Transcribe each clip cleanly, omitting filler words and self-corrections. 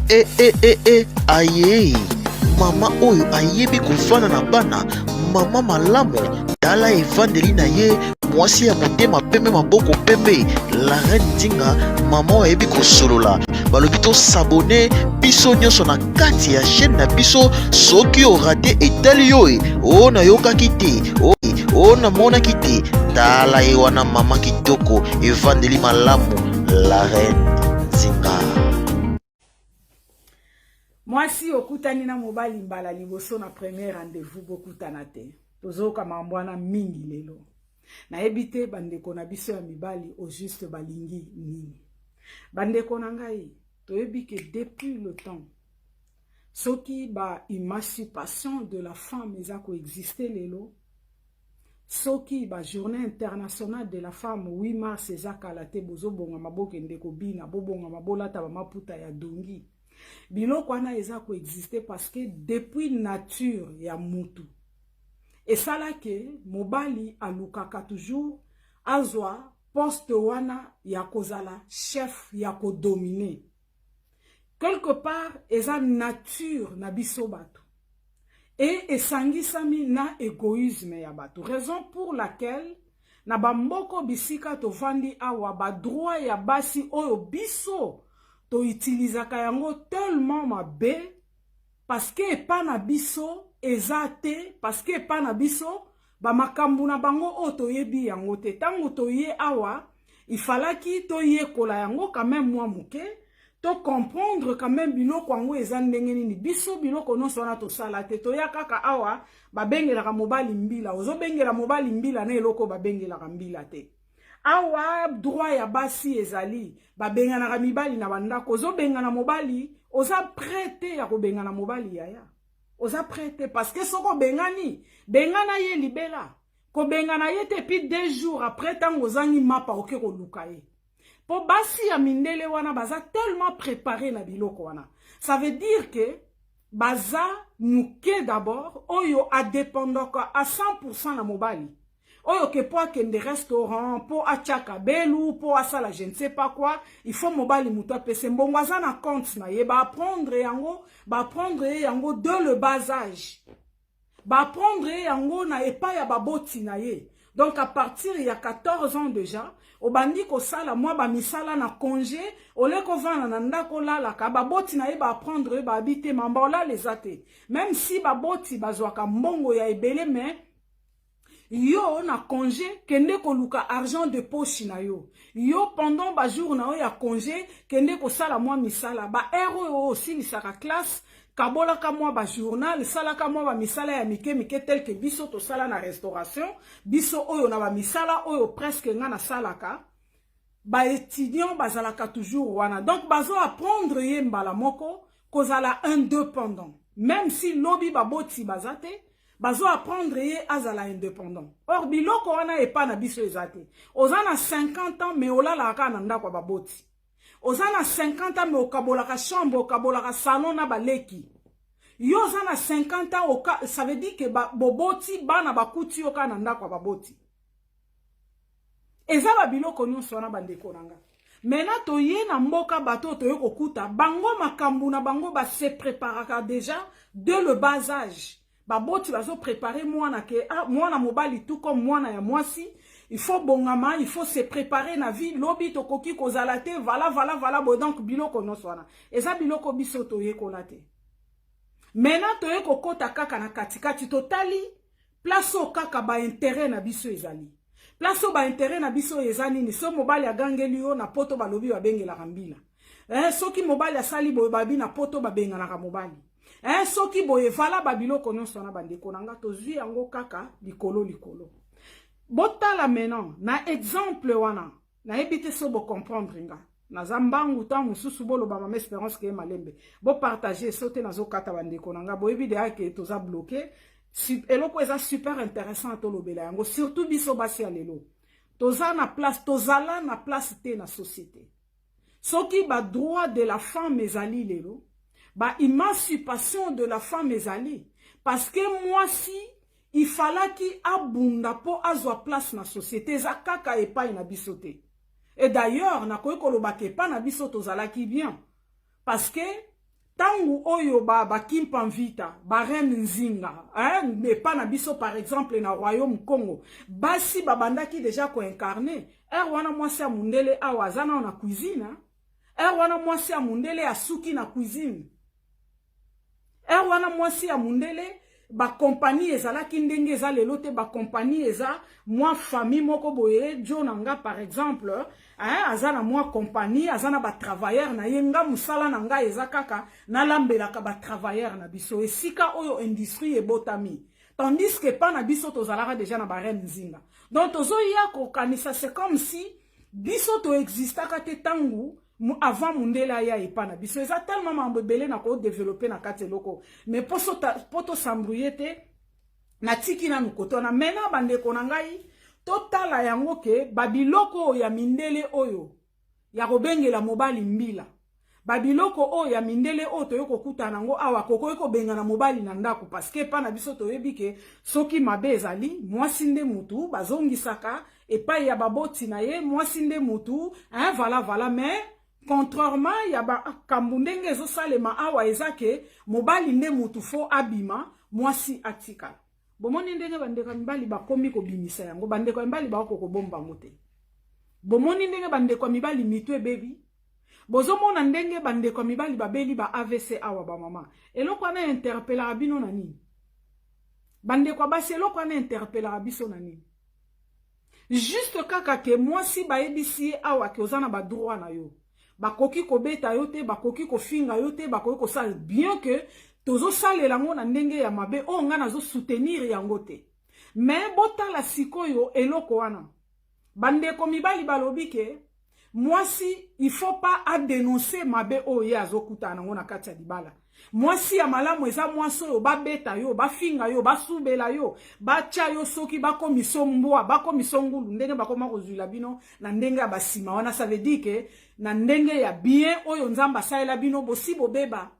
E e e e ayei mama oyo ayebi kofanda na bana, mama malamu, tala evandeli na ye, mwasi ya motema pembe, maboko pembe, la reine Nzinga, mama oyo ayebi kosolola. Balobi to s'abonner biso nyonso na kati ya chaîne na biso. Soki orate etali yo e, o nayokaki te, o, o namonaki te, tala ye wana mama kitoko, evandeli malamu, la reine Nzinga. Mwasi okutani na mobali mbala liboso na premier rendez-vous, bokutana te. Tozoyoka mambo wana mingi lelo. Nayebi te bandeko na biso ya mibali au juste balingi nini. Bandeko na ngai, toyebi ke depuis le temps, soki ba émancipation de la femme eza koexiste lelo, soki ba journée internationale de la femme 8 mars eza kala te, bozobongama, bokende kobina, bobongama, bolata bamaputa ya dongi. Biloko wana eza koexiste parce que depuis nature ya mutu esalaki mobali alukaka toujours azwa poste wana ya kozala chef, ya kodominer quelque part. Eza nature na biso bato e esangisami na égoïsme ya bato, raison pour laquelle na bamboka bisika tovandi awa, badroit ya basi oyo biso toutilisaka yango tellement mabe, parce que epa na biso eza te, parce que epa na biso bamakambo na bango oyo toyebi yango te. Ntango toye awa, ifalaki toyekola yango quand même mwa moke, tocomprendre quand même biloko yango eza ndenge nini. Biso biloko nyonso wana tosala te, toya kaka awa. Babengelaka mobali mbila, ozobengela mobali mbila na eloko babengelaka mbila te. Awa droit ya basi ezali, babenganaka mibali na bandako, ozobengana mobali, oza prêt te ya kobengana mobali. Yaya, oza prêt te, parce que soki obengani, bengana ye libela. Kobengana ye te, puis 2 jours après, ntango ozangi mapa, oke koluka ye. Mpo basi ya mindele wana baza tellement préparé na biloko wana, ça veut dire que baza moke d'abord oyo adépendaka à 100 na mobali oyo ke mpo akende restaurant, mpo atiaka belu, mpo asala je ne sais pas quoi, il faut mobali moto apese mbongo, aza na compte na ye. Baapprendre yango, baapprendre ye yango dès le bas âge, baapprendre ye yango na epai ya baboti na ye. Donc à partir ya 14 ans déjà, obandi kosala mwa bamisala na congé, ole kovanda na ndako olalaka. Baboti na ye baapprendre ye, babi te mamba olala eza te, même si baboti bazwaka mbongo ya ebele, mais yo na congé kende koluka argent de poche na yo. Yo pendant bajour na yo ya congé, kende kosala mwa misala, baheure oyo osilisaka classe, kabolaka mwa bajournal, salaka mwa bamisala ya mike mike, tel que biso tosala na restauration. Biso oyo na bamisala oyo presque nga nasalaka, baétudiant bazalaka toujours wana. Donc bazo apprendre ye mbala moko kozala indépendant, même si lobi baboti baza te, bazo apprendre ye azala indépendant. Or biloko wana epa na biso eza te. Oza na 50 ans mais olalaka kaka na ndako ya baboti. Oza na 50 ans mais okabolaka chambre, okabolaka salon na baleki. Yo oza na 50 ans oka, ça veut dire que ba, boboti bana bakuti yo kaka na ndako ya baboti. Eza babiloko nyonso wana, bandeko na nga. Maintenant toye na mboka, bato oyo toye kokuta bango, makambo na bango base préparaka déjà dès le bas âge. Baboti bazoprépare mwana ke ah, mwana mobali tout comme mwana ya mwasi, il faut bongama, il faut se préparer na vie, lobi tokoki kozala te, voilà, voilà, voilà. Bo donc biloko nyonso wana eza biloko biso toyekola te. Maintenant toye kokɔta kaka na katikati, totali place oyo kaka baintérêt na biso ezali. Place oyo baintérêt na biso oyo eza nini? So mobali agangeli yo na poto, balobi babengelaka mbila, eh, soki mobali asali boye, babi na poto babenganaka mobali, eh, soki boye vala. Babiloko nyonso wana, bandeko na nga, tozwi yango kaka likolo likolo. Botala maintenant na exemple wana, nayebi te so bocomprendre nga. Naza mbangu, ntango mosusu boloba mama Espérance keye malembe. Bopartage so te, nazokata. Bandeko na nga, boyebi deya ke toza bloqué. Eloko eza super intéressant, tolobela yango, surtout biso basi ya lelo toza na place, tozala na place te na société. Soki badroit de la femme ezali lelo, baémancipation de la femme ezali parce que mwasi ifalaki abunda mpo azwa place na société. Eza kaka epai na biso te. Et d'ailleurs nakoki kolobaka epai na biso tozalaki bien, parce que Ntango oyo ba Kimpa Mvita, ba reine Nzinga, hein, epa na biso par exemple na royaume Congo, basi babandaki déjà koincarner. Heure wana mwasi ya mundele awa aza nao na cuisine, hein? Heure wana mwasi ya mundele asuki na cuisine. Heure wana mwasi ya mundele, bakompani ezalaki ndenge eza lelo te. Bakompani eza mwa famille moko boye. Jo na nga par exemple, hein, aza na mwa kompani, aza na batravailleur na ye. Nga mosala na ngai eza kaka nalambelaka batravailleur na biso, esika oyo industrie ebotami. Tandis que epa na biso tozalaka déjà na bareine Nzinga. Donc tozoya kokanisa, c'est comme si biso toexistaka te ntango avant mundele aya epa na biso. Eza tellement mambo ebele na kodévelopper na kati eloko, mais mpo tos'embrouiller te, natiki nanu kote wana. Maintenant, bandeko na ngai, totala yango ke babiloko oyo ya mindele oyo ya kobengela mobali mbila, babiloko oyo ya mindele oyo toyei kokutana yango awa, kokoki kobengana mobali na ndako, parce que epa na biso toyebi ke soki mabe ezali, mwasi nde mutu bazongisaka epai ya baboti na ye, mwasi nde mutu, hein, voilà voilà. Mais contrairement ya bakambu ndenge ezosalema awa, eza ke mobali nde mutu faut abima, mwasi atikala. Bomoni ndenge bandeko ya mibali bakomi kobimisa yango? Bandeko ya mibali bakoki kobomba yango te. Bomoni ndenge bandeko ya mibali mitu ebebi? Bozomona ndenge bandeko ya mibali babeli ba AVC awa? Bamama, eloko wana interpelaka bino na nini? Bandeko ya basi, eloko wana interpelaka biso na nini? Juste kaka ke mwasi bayebisi ye awa ke oza na badroit na yo, bakoki kobeta yo te, bakoki kofinga yo te, bakoki kosala bien ke tozosalela yango na ndenge ya mabe oyo ngai nazosoutenir yango te. Mais botala sikoyo eloko wana, bandeko mibali balobi ke mwasi, il faut pas adénoncer mabe oyo ye azokutana nango na kati ya libala. Mwasi ya malamu eza mwasi oyo babeta yo, bafinga yo, basubela yo, batya yo, soki bakomiso mbwa, bakomiso ngulu, ndenge bakoma kozwila bino na ndenge ya basima wana. Ça veut dire ke na ndenge ya bien oyo Nzambe asalela bino, bosi bobeba,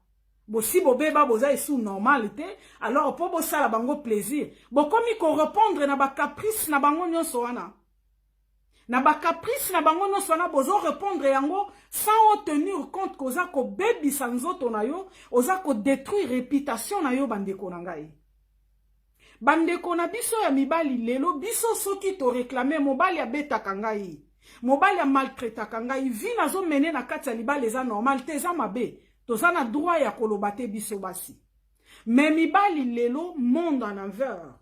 bosi bobeba, boza esu normal te. Alors mpo bosala bango plaisir, bokomi korépondre na bacaprice na bango nyonso wana. Na bacaprice na bango nyonso wana, bozorépondre yango sans tenir compte koza kobebisa nzoto na yo, oza kodétruire réputation na yo. Bandeko na ngai, bandeko na biso ya mibali, lelo biso soki toréclamer: mobali abetaka ngai, mobali amaltraitaka ngai, vie nazomene na kati ya libala eza normal te, eza mabe, toza na droit ya koloba te, biso basi. Mais mibali lelo, monde en envers,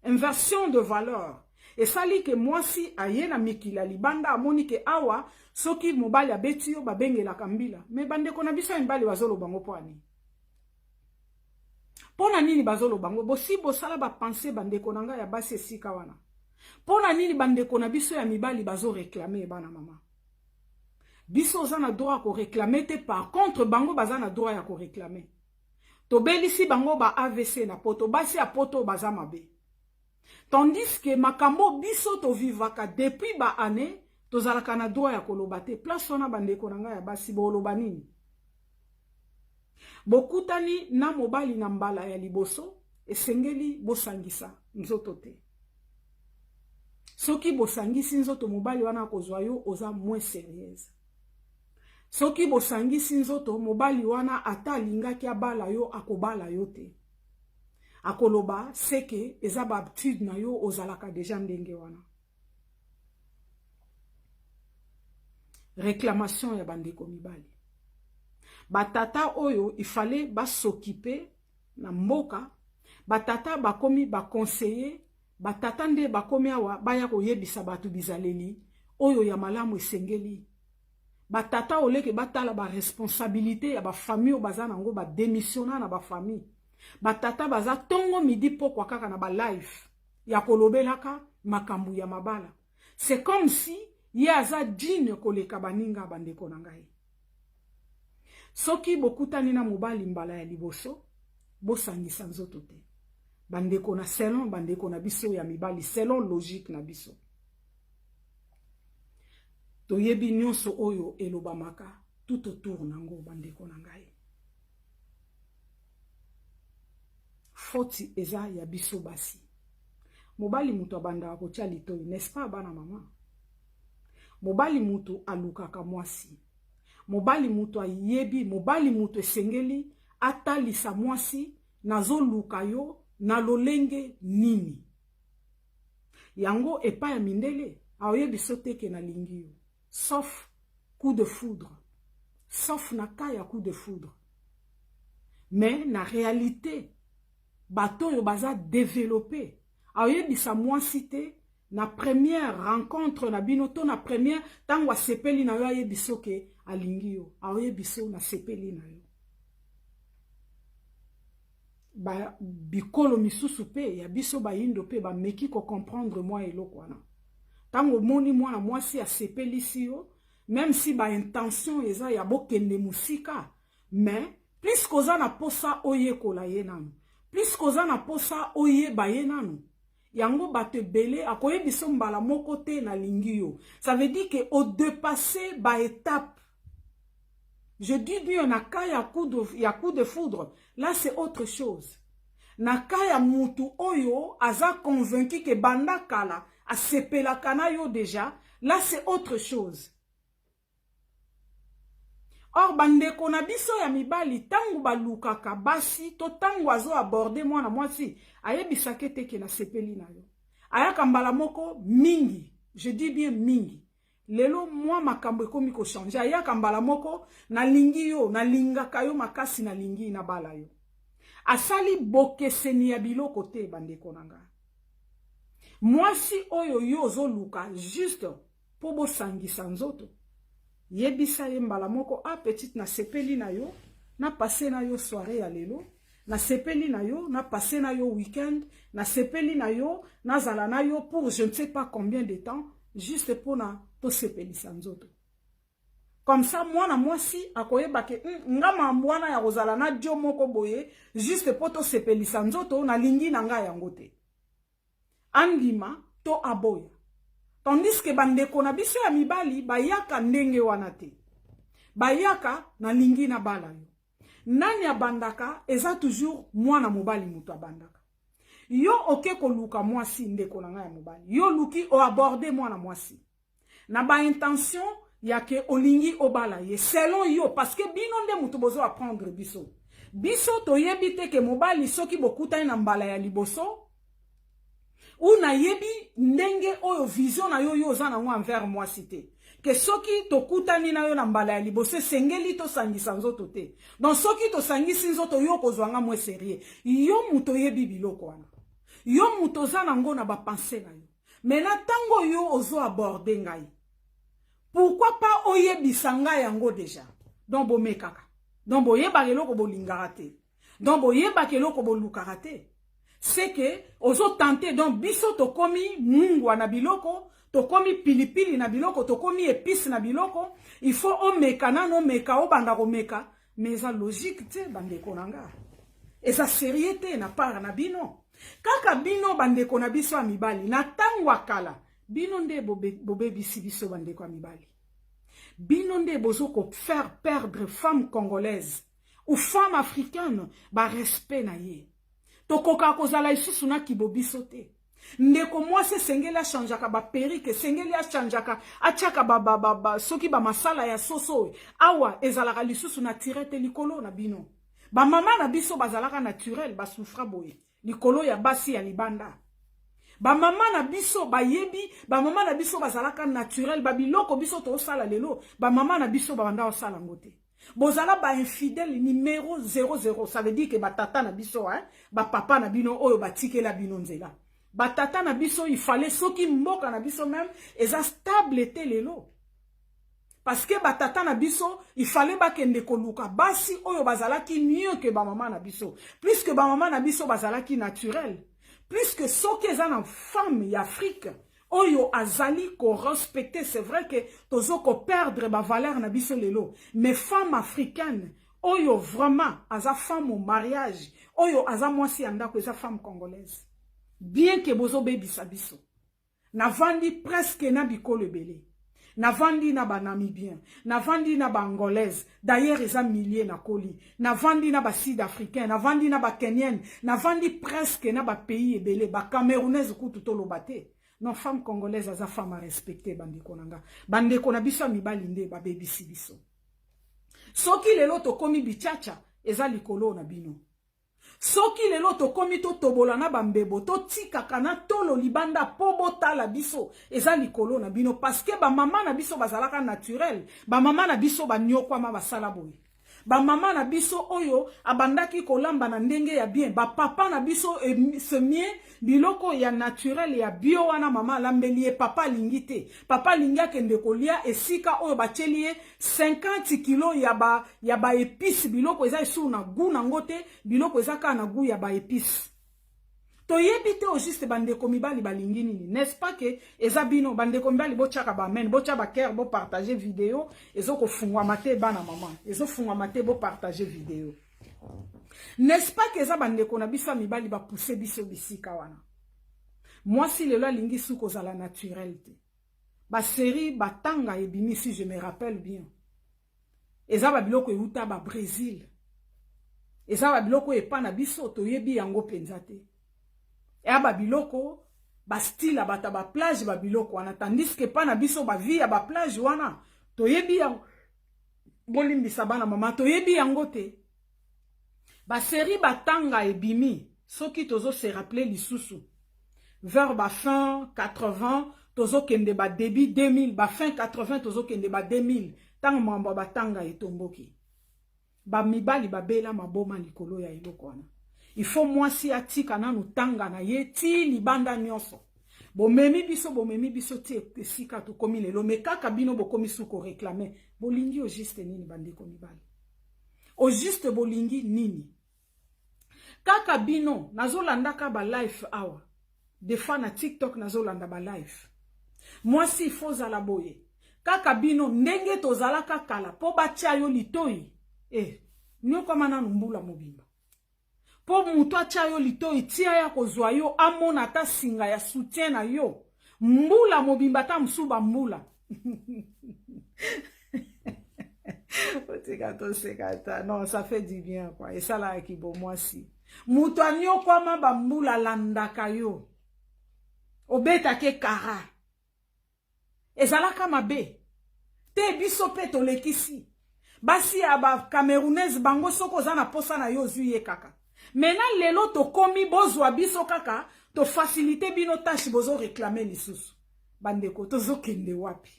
inversion de valeur esali ke mwasi aye na mikili ya libanda, amoni ke awa soki mobali abeti yo, babengelaka mbila. Mais bandeko na biso ya mibali bazoloba ngo mpo ani? Mpo na nini bazoloba ngo? Bosi bosala bapense, bandeko na ngai ya basi, esika wana, mpo na nini bandeko na biso ya mibali bazoréclamer? Bana mama, biso oza na droit ya koréclamer te. Par contre bango baza na droit ya koréclamer. Tobelisi bango ba AVC na poto. Basi ya poto baza mabe, tandis ke makambo biso tovivaka depuis baannée, tozalaka na droit ya koloba te. Place wana, bandeko na ngai ya basi, boloba nini? Bokutani na mobali na mbala ya liboso, esengeli bosangisa nzoto te. Soki bosangisi nzoto, mobali wana akozwa yo oza moins sérieuse. Soki bosangisi nzoto, mobali wana ata alingaki abala yo, akobala yo te. Akoloba seke eza bahabitude na yo, ozalaka déjà ndenge wana. Réclamation ya bandeko mibali, batata oyo ifale bas'occuper na mboka, batata bakomi baconseiller, batata nde bakomi awa baya koyebisa bato bizaleli oyo ya malamu esengeli. Batata oleke batala baresponsabilité ya bafamille oyo baza nango, badémissionna na bafamille. Batata baza ntongo, midi, pokwa kaka na balive ya kolobelaka makambo ya mabala. C'est comme si ye aza digne koleka baninga. Bandeko na ngai, soki bokutani na mobali mbala ya liboso, bosangisa nzoto te. Bandeko na selon bandeko na biso ya mibali, selon logique na biso, toyebi nyonso oyo elobamaka tout autour nango. Bandeko na ngai, foti eza ya biso basi. Mobali moto abandaka kotia litoi, n'est-ce pas, bana mama? Mobali moto alukaka mwasi, mobali moto ayebi, mobali moto esengeli. atalisa mwasi nazoluka yo na lolenge nini. Yango epai ya mindele aoyebi so te ke nalingi yo, sauf coup de foudre, sauf na cas ya coup de foudre. Mais na réalité, bato oyo baza développé aoyebisa mwasi te na première rencontre na bino to na première ntango asepeli na yo, ayebi so ke alingi yo. Aoyebi so nasepeli na yo. Ba bikolo misusu mpe ya biso bayindo mpe bameki kocomprendre mwa eloko wana. Ntango omoni mwana mwasi asepelisi yo, même si baintention eza ya bokende mosika, mais puisque oza na posa oyekola ye nanu, puisque oza na posa oyeba ye nanu, yango bato ebele akoyebi so mbala moko te nalingi yo. Ça veut dire ke odépasse baétape. Je dis bien na cas ya coup de foudre, là c'est autre chose. Na cas ya mutu oyo aza convaincu ke banda kala asepelaka na yo déjà, là c'est autre chose. Or bandeko na biso ya mibali, ntango balukaka basi to ntango azoaborder mwana mwasi, ayebisaka ete ke nasepeli na yo. Ayaka mbala moko mingi, je dis bien mingi. Lelo mwa makambo ekomi kochanger. Ayaka mbala moko: nalingi yo, nalingaka yo makasi, nalingi nabala yo. Asali bokeseni ya biloko te. Bandeko na nga, mwasi oyo yo ozoluka juste mpo bosangisa nzoto, yebisa ye mbala moko: "A ah, petite, nasepeli na yo, napasse na yo soirée ya lelo, nasepeli na yo, napasse na yo weekend, nasepeli na yo, nazala na yo pour je ne sais pas combien de temps, juste mpona tosepelisa nzoto." Comme ça mwana mwasi akoyeba ke nga mambo wana ya kozala na dio moko boye juste mpo tosepelisa nzoto, nalingi na ngai yango te. Andima to aboya. Tandis ke bandeko na biso ya mibali bayaka ndenge wana te. Bayaka: nalingi nabala yo. Nani abandaka? Eza toujours mwana mobali moto abandaka. Yo oke koluka mwasi, ndeko na ngai ya mobali, yo oluki oaborder mwana mwasi na baintention ya ke olingi obala ye selon yo, parce que bino nde moto bozo apprendre biso. Biso toyebi te ke mobali, soki bokutani na mbala ya liboso, u nayebi ndenge oyo vision na yo, yo oza nango envers mwasi te, ke soki tokutani na yo na mbala ya liboso, esengeli tosangisa nzoto te. Donc soki tosangisi nzoto, yo kozwanga mwa sérieux. Yo moto oyebi biloko wana, yo moto oza nango na bapensées na yo. Mais na ntango yo ozo aborder ngai, pourquoi pas oyebisa ngai yango déjà? Donc bomekaka, donc boyebaka eloko bolingaka te, donc boyebaka eloko bolukaka te. C'est que ozotenter. Donc biso tokomi mungwa na biloko, tokomi pilipili na biloko, tokomi épice na biloko. Il faut omeka nano, omeka, obanda komeka. Mais eza logique te, bandeko na nga. Eza sérieux te na part na bino. Kaka bino bandeko na biso ya mibali, na ntango ya kala, bino nde bobebisi biso. Bandeko ya mibali, bino nde bozo kofaire perdre femme congolaise ou femme africaine barespect na ye. Tokokaka kozala lisusu na kibo biso te. Ndeko mwasi esengeli achangeaka baperruque, esengeli achangeaka, atiaka ba, ba, ba, ba, soki bamasala ya soso oyo awa ezalaka lisusu naturel te. Likolo na bino, bamama na biso bazalaka naturel, basouffra boye likolo ya basi ya libanda. Bamama na biso bayebi, bamama na biso bazalaka naturel. Babiloko biso tosala lelo, bamama na biso babanda kosala yango te. Bozala bainfidèle numéro 00. Ça veut dire ke batata na biso, hein, bapapa na bino oyo batikela bino nzela, batata na biso, ifale soki mboka na biso même eza stable te lelo, parce que batata na biso ifale bakende koluka basi oyo bazalaki mieux ke bamama na biso, puisque bamama na biso bazalaki naturel. Puisque soki eza na femme ya Afrique oyo azali korespecter, c'est vrai ke tozo koperdre bavaleur na biso lelo, mais femme africaine oyo vraiment aza femme au mariage, oyo aza mwasi ya ndako, eza femme congolaise. Bien ke bozobebisa biso. Navandi presque na bikolo ebele, navandi na banamibien, navandi na baangolaise, d'ailleurs eza milieu nakoli, navandi na basud africain, navandi na bakenyenne, navandi presque na bapays ebele, bacamerounaise kutu toloba te. Non, femme congolaise aza femme à respecter. Bandeko na nga, bandeko na biso ya mibali nde babebisi biso. Soki lelo tokomi bichacha, eza likolo na bino. Soki lelo tokomi totobola na bambebo, totikaka na tolo libanda mpo botala biso, eza likolo na bino, parce que bamama na biso bazalaka naturel. Bamama na biso banyokwama, basala boye. Bamama na biso oyo abandaki kolamba na ndenge ya bien, bapapa na biso semie biloko ya naturel, ya bio wana. Mama alambeli ye, papa alingi te. Papa alingi akende kolia esika oyo batieli ye 50 kilo ya baépices. Biloko eza esusu na goût nango te, biloko eza kaka na goût ya baépices. Toyebi te au juste bandeko mibali balingi nini. N'est-ce pas que eza bino, bandeko mibali? Botiaka baamen, botya bacœur, bopartage video. Ezokofungwama te, bana mama, ezofungwama te. Bopartage video. N'est-ce pas que eza bandeko na biso ya mibali bapousse biso bisika wana? Mwasi lelo alingi su kozala naturel te. Basérie batanga ebimi, si je me rappelle bien, eza babiloko euta babrésil, eza babiloko oyo epa na biso toyebi yango mpenza te. Eya babiloko bastyle ya bato ya baplage, babiloko wana, tandis que epa na biso bavie ya baplage wana toyebi yango. Bolimbisa, bana mama, toyebi yango te. Basérie batanga ebimi, soki tozose rappeler lisusu, vers bafin 80, tozokende badébut 2000, bafin 80, tozokende ba 2000, ntango makambo ya batanga etomboki, bamibali babela maboma likolo ya eloko wana. Il faut mwasi atika nanu tanga na ye ti libanda nyonso. Bomemi biso, bomemi biso ti esika tokomi lelo. Mais kaka bino bokomi su koréclamer. Bolingi au juste nini, bandeko mibali? Au juste bolingi nini? Kaka bino nazolandaka balive awa, des fois na TikTok nazolanda balive. Mwasi ifo ozala boye. Kaka bino ndenge tozalaka kala, mpo batia yo litoi e nyokama nanu mbula mobimba, mpo moto atia yo litoi, tia ya kozwa yo, amona ata singa ya soutien na yo mbula mobimba, ata mosusu bambula. Otika toseka ata. Non, ça fait du bien quoi, esalaka bomwasi. Moto anyokwama bambula, alandaka yo, obetaka ekara, ezalaka mabe te. Biso mpe tolekisi basi ya bacamerounaise. Bango soki oza na posa na yo, ozwi ye kaka. Maintenant lelo tokomi bozwa biso kaka, tofacilité bino tâche, bozoréclamer lisusu. Bandeko, tozokende wapi?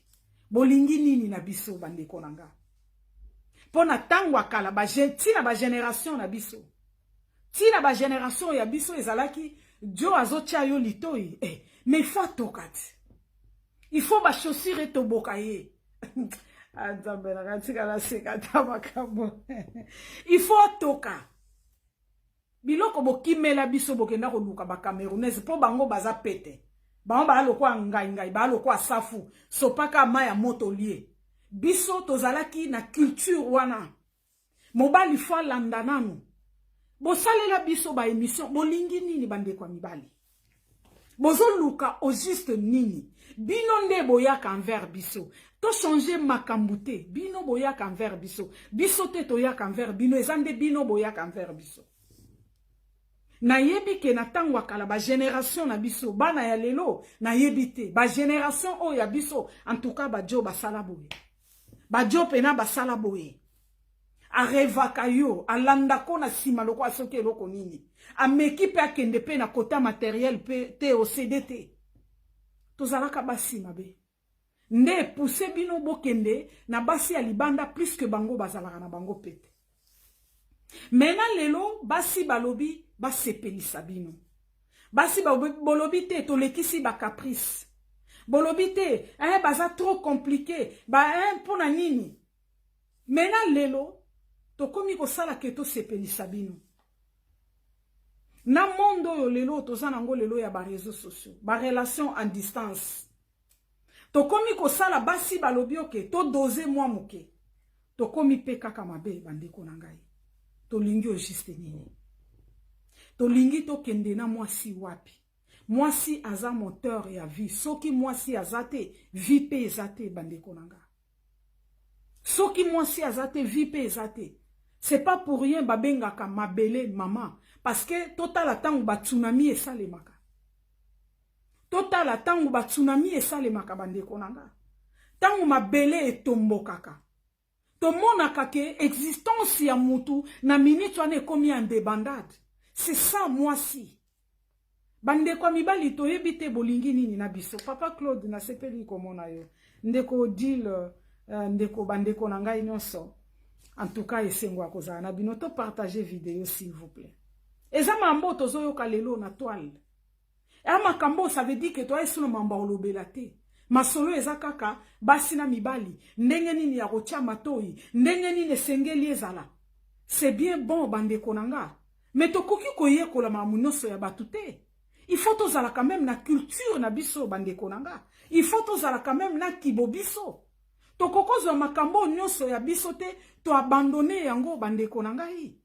Bolingi nini na biso, bandeko na nga? Mpo na ntango ya kala, ntina bagénération na biso, ntina bagénération ya biso ezalaki dio azotia yo litoi eh, mais il faut atoka ti, il faut bachaussure etoboka ye. Nzambe nanga, tika naseka ta makambo. Il faut atoka biloko. Bokimela biso, bokenda koluka bacamerounaise mpo bango baza pete. Bango baya lokola ngai ngai, baya lokola safu, sopaka mai ya moto lie. Biso tozalaki na culture wana, mobali faut alanda nanu. Bosalela biso baémission. Bolingi nini, bandeko ya mibali? Bozoluka au juste nini? Bino nde boyaka envers biso. Tochange makambo te. Bino boyaka envers biso, biso te toyaka envers bino. Eza nde bino boyaka envers biso. Nayebi que na ntango ya kala, bagénération na biso, bana ya lelo nayebi te, bagénération oyo ya biso, en tout cas badio basala boye, badio mpena basala boye. Arêvaka yo, alandako na nsima lokola soki eloko nini. Ameki mpe akende mpe na kota matériel mpe te, osede te. Tozalaka basi mabe nde epousse bino bokende na basi ya libanda, puisque bango bazalaka na bango pete. Maintenant lelo basi balobi basepelisa bino. Basi bolobi te, tolekisi bacaprice. Bolobi te eh, baza trop compliqué ba eh, mpo na nini? Maintenant lelo tokomi kosala que tosepelisa bino na monde oyo lelo toza nango lelo ya baréseaux sociaux, barelation en distance. Tokomi kosala, basi balobi oke todose mwa moke. Tokomi mpe kaka mabe. Bandeko na ngai, tolingi au juste nini? Tolingi tokende na mwasi wapi? Mwasi aza moteur ya vie. Soki mwasi aza te, vie mpe eza te. Bandeko na ngai, soki mwasi aza te, vie mpe eza te. C'est pas pour rien babengaka mabele mama, parce que totala ntango batsunami esalemaka, totala ntango batsunami esalemaka, bandeko na nga, ntango mabele etombokaka. Tomonaka ke existence ya mutu na minute wana ekomi en débandade. C'est ça mwasi. Bandeko ya mibali, toyebi te bolingi nini na biso. Papa Claude, nasepeli komona yo. Ndeko Odile, ndeko, bandeko na ngai nyonso, en tout cas esengo ya kozala na bino. Topartage video, s'il vous plaît. Eza mambo tozoyoka lelo na toile eya makambo. Ça veut dire ke toya esino mambo olobela te. Masolo eza kaka basi na mibali, ndenge nini ya kotia matoi, ndenge nini esengeli ezala. C'est bien bon, bandeko na nga, mais tokoki koyekola makambo nyonso ya bato te. Il faut tozala quand même na culture na biso, bandeko na nga. Il faut tozala quand même na kibo biso. Tokokozwa makambo nyonso ya biso te, toabandonner yango. Bandeko na ngai,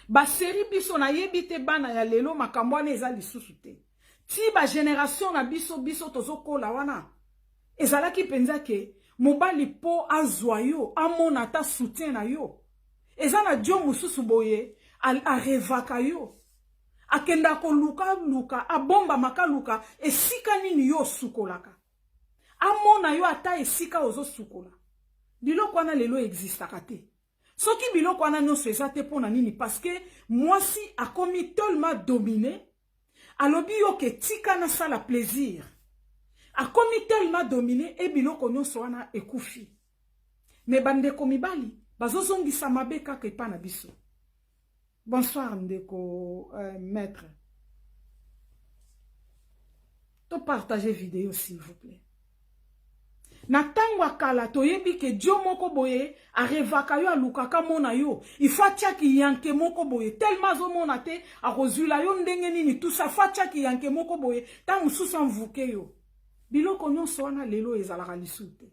basérie biso nayebi te. Bana ya lelo, makambo wana eza lisusu te. Ti bagénération na biso, biso tozokola wana, ezalaki mpenza ke mobali mpo azwa yo, amona ata soutien na yo, eza na dio mosusu boye arêvaka yo, akendaka koluka-luka, abombamaka, luka esika nini yo osukolaka, amona yo ata esika ozosukola. Biloko wana lelo existaka te. Soki biloko wana nyonso eza te, mpo na nini? Parce que mwasi akomi tellement dominé. Alobi yo ke tika nasala plaisir. Akomi tellement dominé e biloko nyonso wana ekufi. Mais bandeko mibali bazozongisa mabe kaka epa na biso. Bonsoir ndeko maître. Topartage video, s'il vous plaît. Na ntango ya kala, toyebi ke dio moko boye arêvaka yo, alukaka mona yo. Il faut atiaki yanke moko boye, tellement azomona te akozwila yo ndenge nini. Tusa faut atiaki yanke moko boye, ntango mosusu amvuke yo. Biloko nyonso wana lelo ezalaka lisusu te.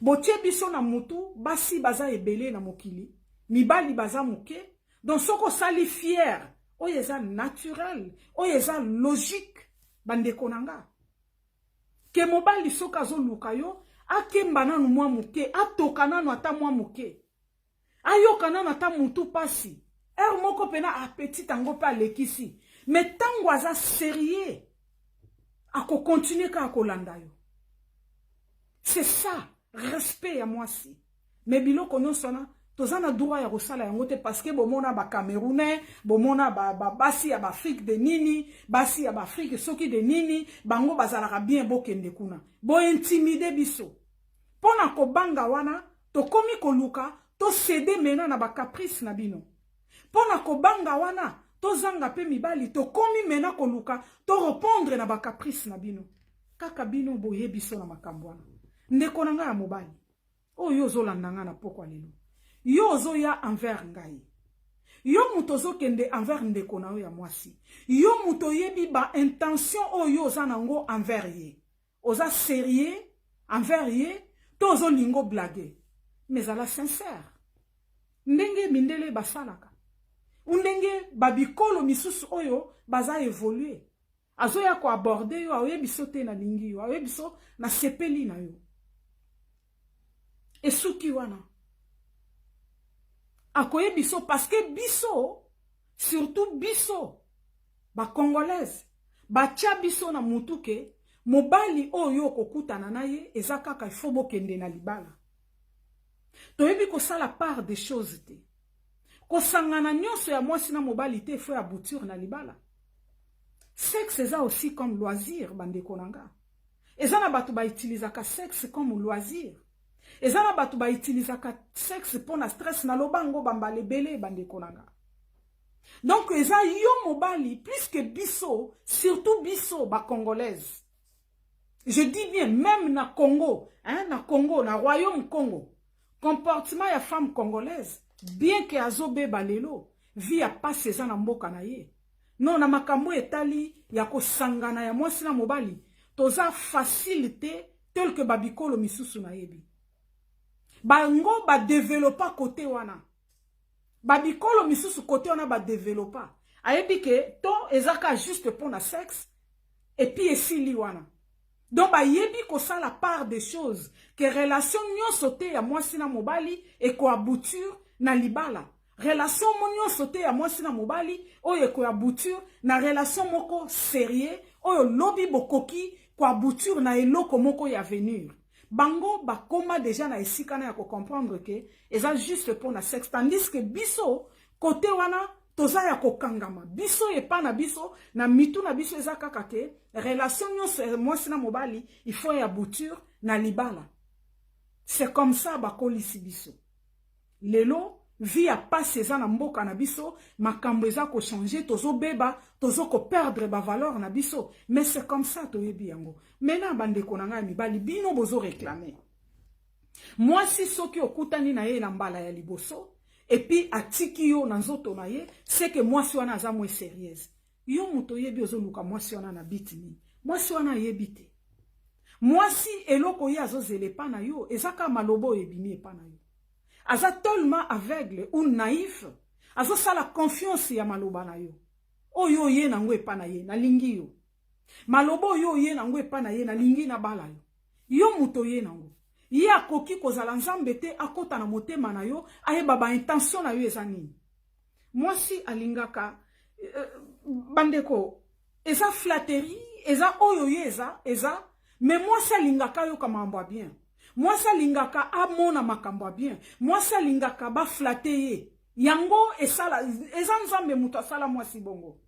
Botie biso na mutu, basi baza ebele na mokili, mibali baza moke. Donc soki osali fier, oyo eza naturel, oyo eza logique, bandeko na nga, ke mobali soki azoluka yo, akemba nanu mwa moke, atoka nanu ata mwa moke, ayoka nanu ata mutu pasi heure moko mpena apetite yango mpe alekisi. Mais ntango aza sérieux, akocontinuer kaka kolanda yo. C'est ça respect ya mwasi. Mais biloko nyonso wana, toza na droit ya kosala yango te, parce que bomona bacamerounais, bomona basi ya baafrike de nini, basi ya baafrike soki de nini, bango bazalaka bien. Bokende kuna, bointimider biso. Mpo na kobanga wana, tokomi koluka tocéder mena na bacaprice na bino. Mpo na kobanga wana, tozanga mpe mibali, tokomi mena koluka torépondre na bacaprice na bino. Kaka bino boyebi biso na makambo wana. Ndeko na ngai ya mobali oyo ozolanda ngai na pokwa lelo, yo ozoya envers ngai, yo moto ozokende envers ndeko na yo ya mwasi, yo moto oyebi baintention oyo oza nango envers ye. Oza sérieux envers ye to ozolinga oblaguer? Mais ezala sincère, ndenge mindele basalaka, ndenge babikolo misusu oyo baza évolué. Azoya koaborder yo, aoyebi so te nalingi yo, aoyebi so nasepeli na yo, esuki wana. Akoyebi so, parce que biso, surtout biso bacongolaise, batia biso na mutu ke mobali oyo okokutana na ye eza kaka ifo bokende na libala. Toyebi kosala part des choses te. Kosangana nyonso ya mwasi na mobali te faut aboutir na libala. Sexe eza aussi comme loisir, bandeko na nga. Eza na bato bautilisaka sexe comme loisir, eza na bato bautilisaka sexe mpo na stress. Naloba yango bambala ebele, bandeko na nga. Donc eza yo mobali, puisque biso, surtout biso bacongolaise, je dis bien, même na Congo, hein, na Congo, na royaume Congo, comportement ya femme congolaise, bien ke azobeba lelo, vie ya pasi eza na mboka na ye, non, na makambo etali ya kosangana ya mwasi na mobali, toza facile te tel que babikolo misusu. Nayebi bango badéveloppa kote wana, babikolo misusu kote wana badéveloppa. Ayebi ke to eza kaka juste mpo na sexe et puis esili wana. Donc bayebi kosala part des choses, ke relation nyonso te ya mwasi na mobali ekoaboutir na libala, relation mo nyonso te ya mwasi na mobali oyo ekoaboutir na relation moko sérieux oyo lobi bokoki koaboutir na eloko moko ya avenir. Bango bakoma deja na esika na ya kocomprendre ke eza juste mpo na sexe, tandis que biso kote wana toza ya kokangama. Biso epa na biso, na mitu na biso, eza kaka ke relation nyonso mwasi na mobali, il faut ya aboutir na libala. C'est comme ça bakolisi biso. Lelo vie ya pasi eza na mboka na biso, makambo eza kochanger, tozobeba, tozokoperdre bavaleur na biso, mais c'est comme ça toyebi yango. Maintenant, bandeko na ngai ya mibali, bino bozoréclamer mwasi, soki okutani na ye na mbala ya liboso et puis atiki yo na nzoto na ye, seke mwasi wana aza moins sérieuse. Yo moto oyebi ozoluka mwasi wana na biti nini? Mwasi wana ayebi te. Mwasi, eloko ye azozela epa na yo eza kaka maloba oyo ebimi epa na yo. Aza tellement aveugle ou naïf, azosala confiance ya maloba na yo oyo oye nango epa na ye: "Nalingi yo." Maloba oyo oye nango epa na ye: "Nalingi nabala yo." Yo moto oye nango, ye akoki kozala Nzambe te akɔta na motema na yo, ayeba baintention na yo eza nini. Mwasi alingaka, bandeko, eza flatterie, eza oyo ye eza, mais mwasi alingaka ayoka makambo ya bien, mwasi alingaka amona makambo ya bien, mwasi alingaka baflatter ye. Yango esala eza Nzambe moto asala mwasi bongo.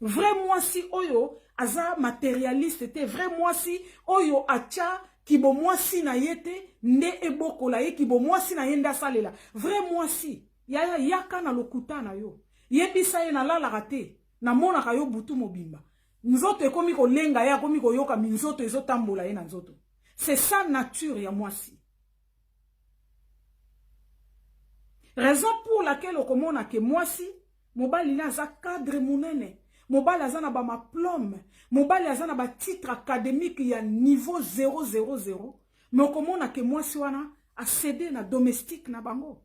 Vrai mwasi oyo aza matérialiste te, vrai mwasi oyo atya kibomwasi na ye te nde ebokola ye, kibomwasi na ye nde asalela. Vrai mwasi, yaya, yaka na lokuta na yo, yebisa ye: "Nalalaka te, namonaka yo butu mobimba." Nzoto ekomi kolenga ye, akomi koyoka minzoto ezotambola ye na nzoto. C'est ça nature ya mwasi. Raison pour laquelle okomona ke mwasi, mobali ne aza cadre monene, mobali aza na badiplôme, mobali aza na batitre académique ya niveau 000, mais okomona ke mwasi wana acéder na domestique na bango.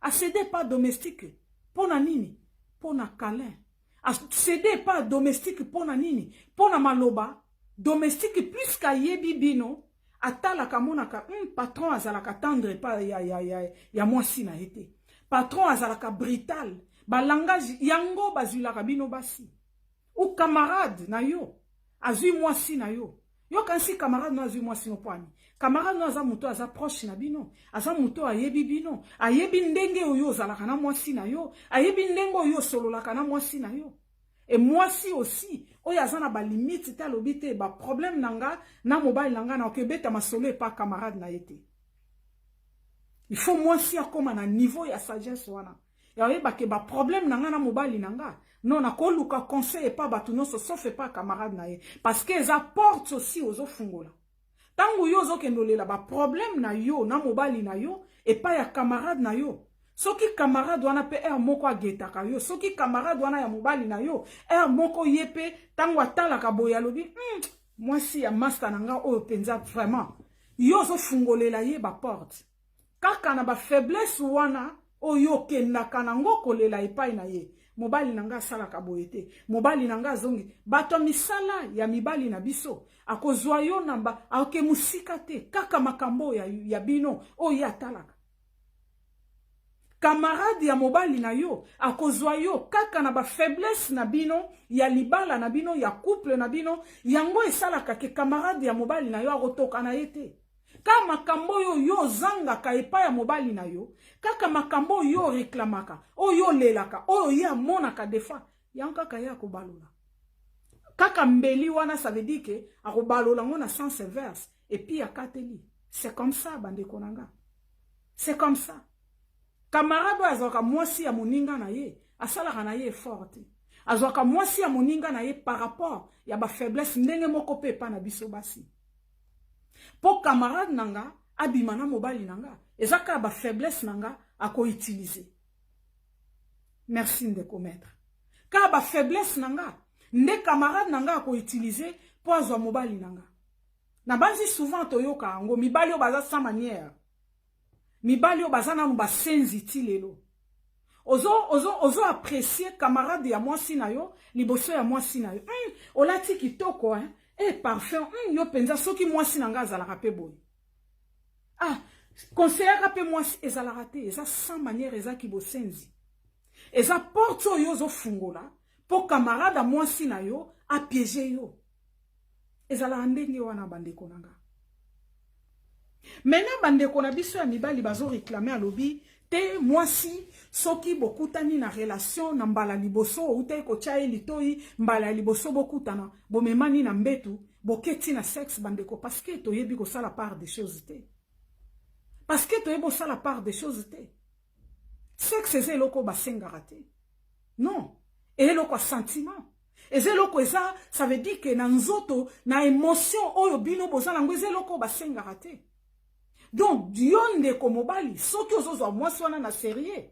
Acéder pa domestique mpo na nini? Mpo na câlin. Acéder pa domestique mpo na nini? Mpo na maloba domestique. Puisque ayebi bino, atalaka, amonaka patron azalaka tendre pa ya mwasi na ye te, patron azalaka brutal, balangage yango bazwilaka bino basi. Ou camarade na yo azwi mwasi na yo, yokanisi camarade no azwi mwasi no pwani. Camarade no aza moto aza proche na bino, aza moto ayebi bino, ayebi ndenge oyo ozalaka na mwasi na yo, ayebi ndenge oyo osololaka na mwasi na yo. E mwasi aussi oyo aza na balimite te, alobi te: "Baproblème na nga na mobali na nga, na okebeta masolo epa camarade na ye te." Il faut mwasi akóma na niveau ya sagesse wana ya oyebake: "Baproblème na nga na mobali na nga, non, nakoluka conseil epa bato nyonso sauf epa camarade na ye." Parce que eza porte aussi ozofungola ntango yo ozokende olela baproblème na yo na mobali na yo epai ya camarade na yo. Soki camarade wana mpe heure moko agetaka yo, soki camarade wana ya mobali na yo heure moko ye mpe ntango atalaka boye, alobi: Mwasi ya master na nga oyo mpenza vraiment." Yo ozofungolela ye baporte kaka na bafaiblesse wana oyo okendaka nango kolela epai na ye: "Mobali na nga asalaka boye te, mobali na nga azongi." Bato ya misala ya mibali na biso akozwa yo na ba akoke mosika te, kaka makambo ya bino oyo ye atalaka. Camarade ya mobali na yo akozwa yo kaka na bafaiblesse na bino ya libala na bino, ya couple na bino. Yango esalaka ke camarade ya mobali na yo akotoka na ye te. Kaka makambo oyo yo ozangaka epai ya mobali na yo, kaka makambo oyo oreklamaka, oyo olelaka, oyo ye amonaka defa, yango kaka ye akobalola kaka mbeli wana. Ça veut dire ke akobalola yango na sens inverse et puis akateli. C'est comme ça, bandeko na nga, c'est comme ça. Camarade oyo azwaka mwasi ya moninga na ye asalaka na ye effort te, azwaka mwasi ya moninga na ye par rapport ya bafaiblesse. Ndenge moko mpe epa na biso basi, mpo camarade na nga abima na mobali na nga, eza kaka bafaiblesse na nga akoutiliser. Merci ndeko maître. Kaka bafaiblesse na nga nde camarade na nga akoutiliser mpo azwa mobali na nga. Nabanzi souvent toyoka yango, mibali oyo baza sans manière, mibali oyo baza nanu basenzi ti lelo. Ozo, ozo, ozo apprécier camarade ya mwasi na yo liboso ya mwasi na yo: Olati kitoko, hein? E parfum, yo mpenza, soki mwasi na nga azalaka mpe boye." Ah, conseillaka mpe mwasi ezalaka te. Eza sans manière, ezaki bosenzi, eza porte oyo ozofungola mpo camarade ya mwasi na yo apiéger yo. Ezalaka ndenge wana, bandeko na nga. Maintenant bandeko na biso ya mibali bazo réclamer, alobi te mwasi soki bokutani na relation na mbala liboso, outaki kotya ye litoi mbala ya liboso, bokutana, bomemani na mbetu, boketi na sexe. Bandeko, parce que toyebi kosala part des choses te, parce que toyebi kosala part des choses te. Sexe eza eloko oyo basengaka te, non, eloko ya sentiment, eza eloko eza, ça veut dire que na nzoto, na émotion oyo bino boza nango, eza eloko oyo basengaka te. Donc yo ndeko mobali, soki ozozwa mwasi wana na sérieux,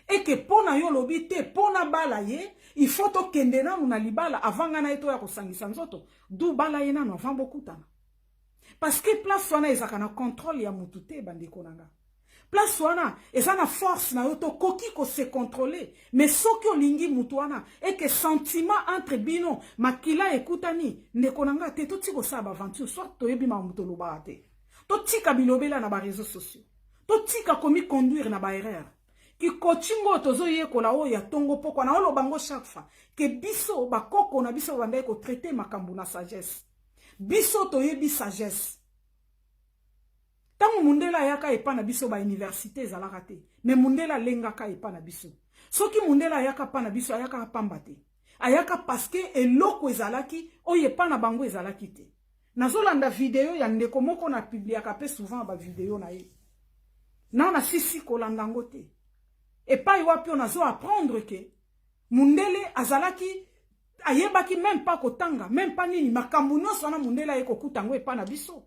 eke mpo na yo olobi te mpo na bala ye, il faut tokende nanu na libala avant ngai na ye toya kosangisa nzoto. Du bala ye nanu avant bokutana, parce que place wana ezalaka na contrôle ya mutu te. Bandeko na nga, place wana eza na force na yo, tokoki kose contrôler. Mais soki olingi mutu wana, eke sentiment entre bino, makila ekutani, ndeko na nga te, totika kosala baaventure. Soit toyebi makambo tolobaka te, totika bilobela na baréseaux sociaux, totika komiconduire na baerreur. Kikotingo oyo tozoyekola oyo ya ntongo pokwa na oloba ngo chaque fois ke biso bakoko na biso babandaki kotraiter makambo na sagesse. Biso toyebi sagesse. Ntango mundele ayaka epa na biso, bauniversité ezalaka te, mais mundele alengaka epa na biso. Soki mundele ayaka mpa na biso, ayaka pamba te, ayaka parce que eloko ezalaki oyo epa na bango ezalaki te. Nazolanda video ya ndeko moko na publiaka mpe souvent bavideo na ye, na nasisi kolanda yango te, epai wapi oyo nazo apprendre ke mundele azalaki, ayebaki même pas kotanga, même pas nini. Makambo nyonso wana mundele aye kokuta yango epai na biso.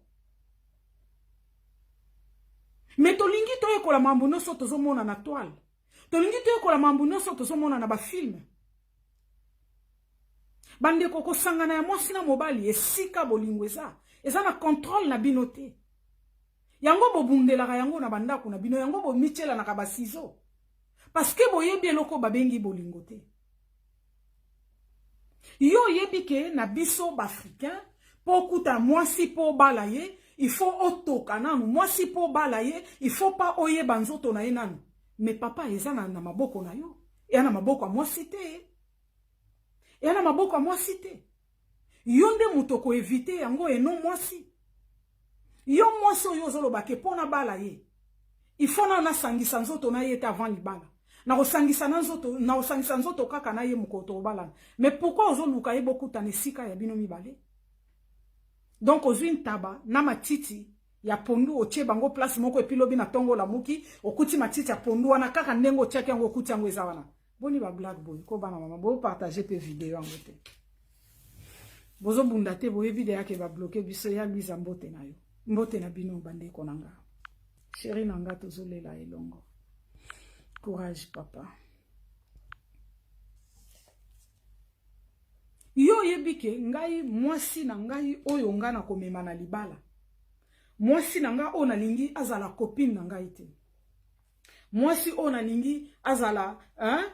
Mais tolingi toyekola mambo nyonso tozomona na toile, tolingi toyekola mambo nyonso tozomona na bafilm. Bandeko, kosangana ya mwasi na mobali, esika bolingo eza, eza na contrôle na bino te. Yango bobundelaka yango na bandako na bino, yango bomitielanaka basizo, parce que boyebi eloko babengi bolingo te. Yo oyebi ke na biso baafricain, mpo okuta mwasi mpo obala ye, il faut otoka nanu mwasi. Mpo obala ye, il faut pa oyeba nzoto na ye nanu. Mais papa, eza na maboko na yo, eya na maboko ya mwasi te, eya na maboko ya mwasi te. Yo nde moto okoéviter yango eno mwasi. Yo mwasi oyo ozoloba ke mpo na bala ye, il faut na nasangisa nzoto na ye te avant libala, nakosangisa na nzoto, nakosangisa nzoto kaka na ye mokolo tokobalana. Mais pourquoi ozoluka ye bokutana esika ya bino mibale? Donc ozwi ntaba na matiti ya pondu, otie bango place moko, et puis lobi na ntongo olamuki, okuti matiti ya pondu wana kaka ndenge otiaki yango, okuti yango eza wana. Boni bablague boye ko? Bana mama, bopartage mpe video yango te, bozobunda te, boyebi deya ke babloquer biso. Ya Luiza, mbote na yo, mbote na bino bandeko na nga, chéri na nga, tozolela elongo. Courage papa. Yo oyebi ke ngai mwasi na ngai oyo ngai nakomema na libala, mwasi na ngai oyo nalingi azala copine na ngai te, mwasi oyo nalingi azala, hein,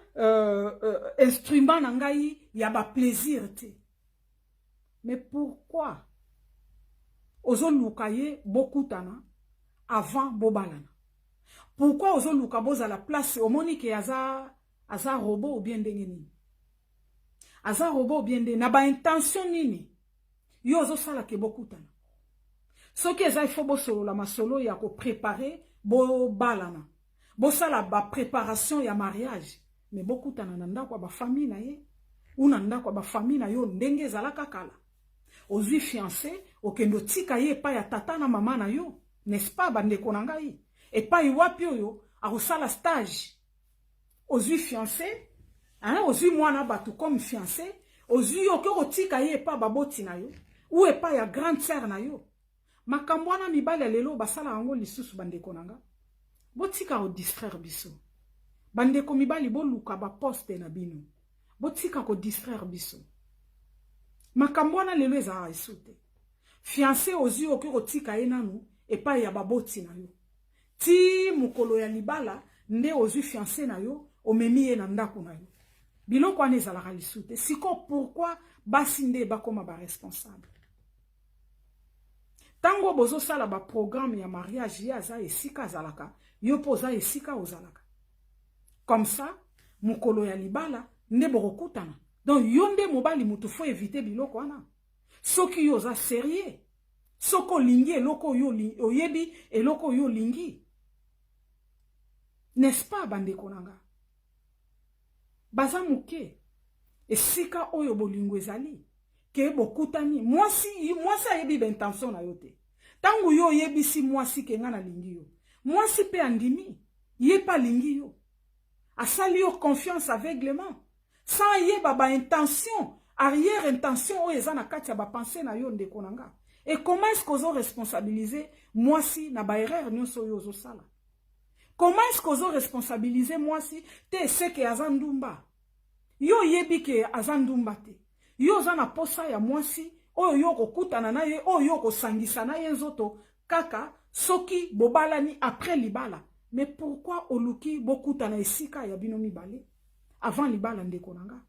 instrument na ngai ya baplaisir te. Mais pourquoi ozoluka ye bokutana avant bobalana? Pourquoi ozoluka bozala place omoni ke aza robot ou bien ndenge nini? Aza robot ou bien nde na baintention nini yo ozosala ke bokutana? Soki eza ifo bosolola masolo ya kopréparer bobalana, bosala bapréparation ya mariage, mais bokutana na ndako ya bafamille na ye ou na ndako ya bafamille na yo, ndenge ezalaka kala. Ozwi fiancé, okende otika ye epai ya tata na mama na yo, n'est-ce pas, bandeko na ngai? Epai wapi oyo akosala stage? Ozwi fiancé, hein, ozwi mwana bato comme fiancé, ozwi yo, okoki kotika ye epai baboti na yo ou epai ya grande sœur na yo. Makambo wana mibali ya lelo basala yango lisusu. Bandeko na nga, botika kodistraire biso. Bandeko mibali, boluka baposte na bino, botika kodistraire biso. Makambo wana lelo ezalaka esu te. Fiancé ozwi, okoki kotika ye nanu epai ya baboti na yo ti mokolo ya libala, nde ozwi fiancé na yo, omemi ye na ndako na yo. Biloko wana ezalaka lisu te. Sikoyo pourquoi basi nde bakóma baresponsable? Ntango bozosala baprogramme ya mariage, ye aza esika azalaka, yo mpo oza esika ozalaka. Comme ça mokolo ya libala nde bokokutana. Donc yo nde mobali, motu faut éviter biloko wana. Soki yo oza sérieux. Soki olingi eloko oyo oyebi eloko oyo olingi. N'est-ce pas bandeko na nga? Baza moke esika oyo bolingo ezali ke bokutani mwasi mwasi ayebi ba intention na yo te. Ntango yo oyebisi mwasi ke nga nalingi yo, mwasi mpe andimi, ye mpe alingi yo, asali yo confiance aveuglement sans yeba ba intention, arrière intention oyo eza na kati ya ba pensée na yo, ndeko na nga. Et comment est-ce qu'ozo responsabiliser mwasi na ba erreur nyonso oyo ozosala? Comment est-ce qu'ozo responsabiliser mwasi te seke aza ndumba? Yo oyebi ke aza ndumba te. Yo oza na posa ya mwasi oyo yo okokutana na ye, oyo yo okosangisa na ye nzoto kaka soki bobalani après libala. Mais pourquoi oluki bokutana esika ya bino mibale avant libala, ndeko na nga?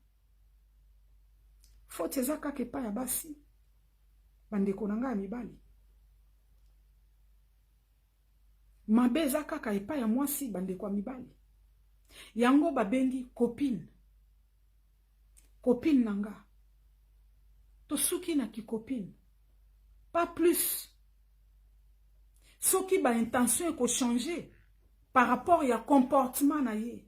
Faute eza kaka epai ya basi, bandeko na ngai ya mibali. Mabe eza kaka epai ya mwasi, bandeko ya mibali. Yango babengi copine. Copine na nga, tosuki na kicopine, pas plus. Soki baintention ekochange par rapport ya comportement na ye,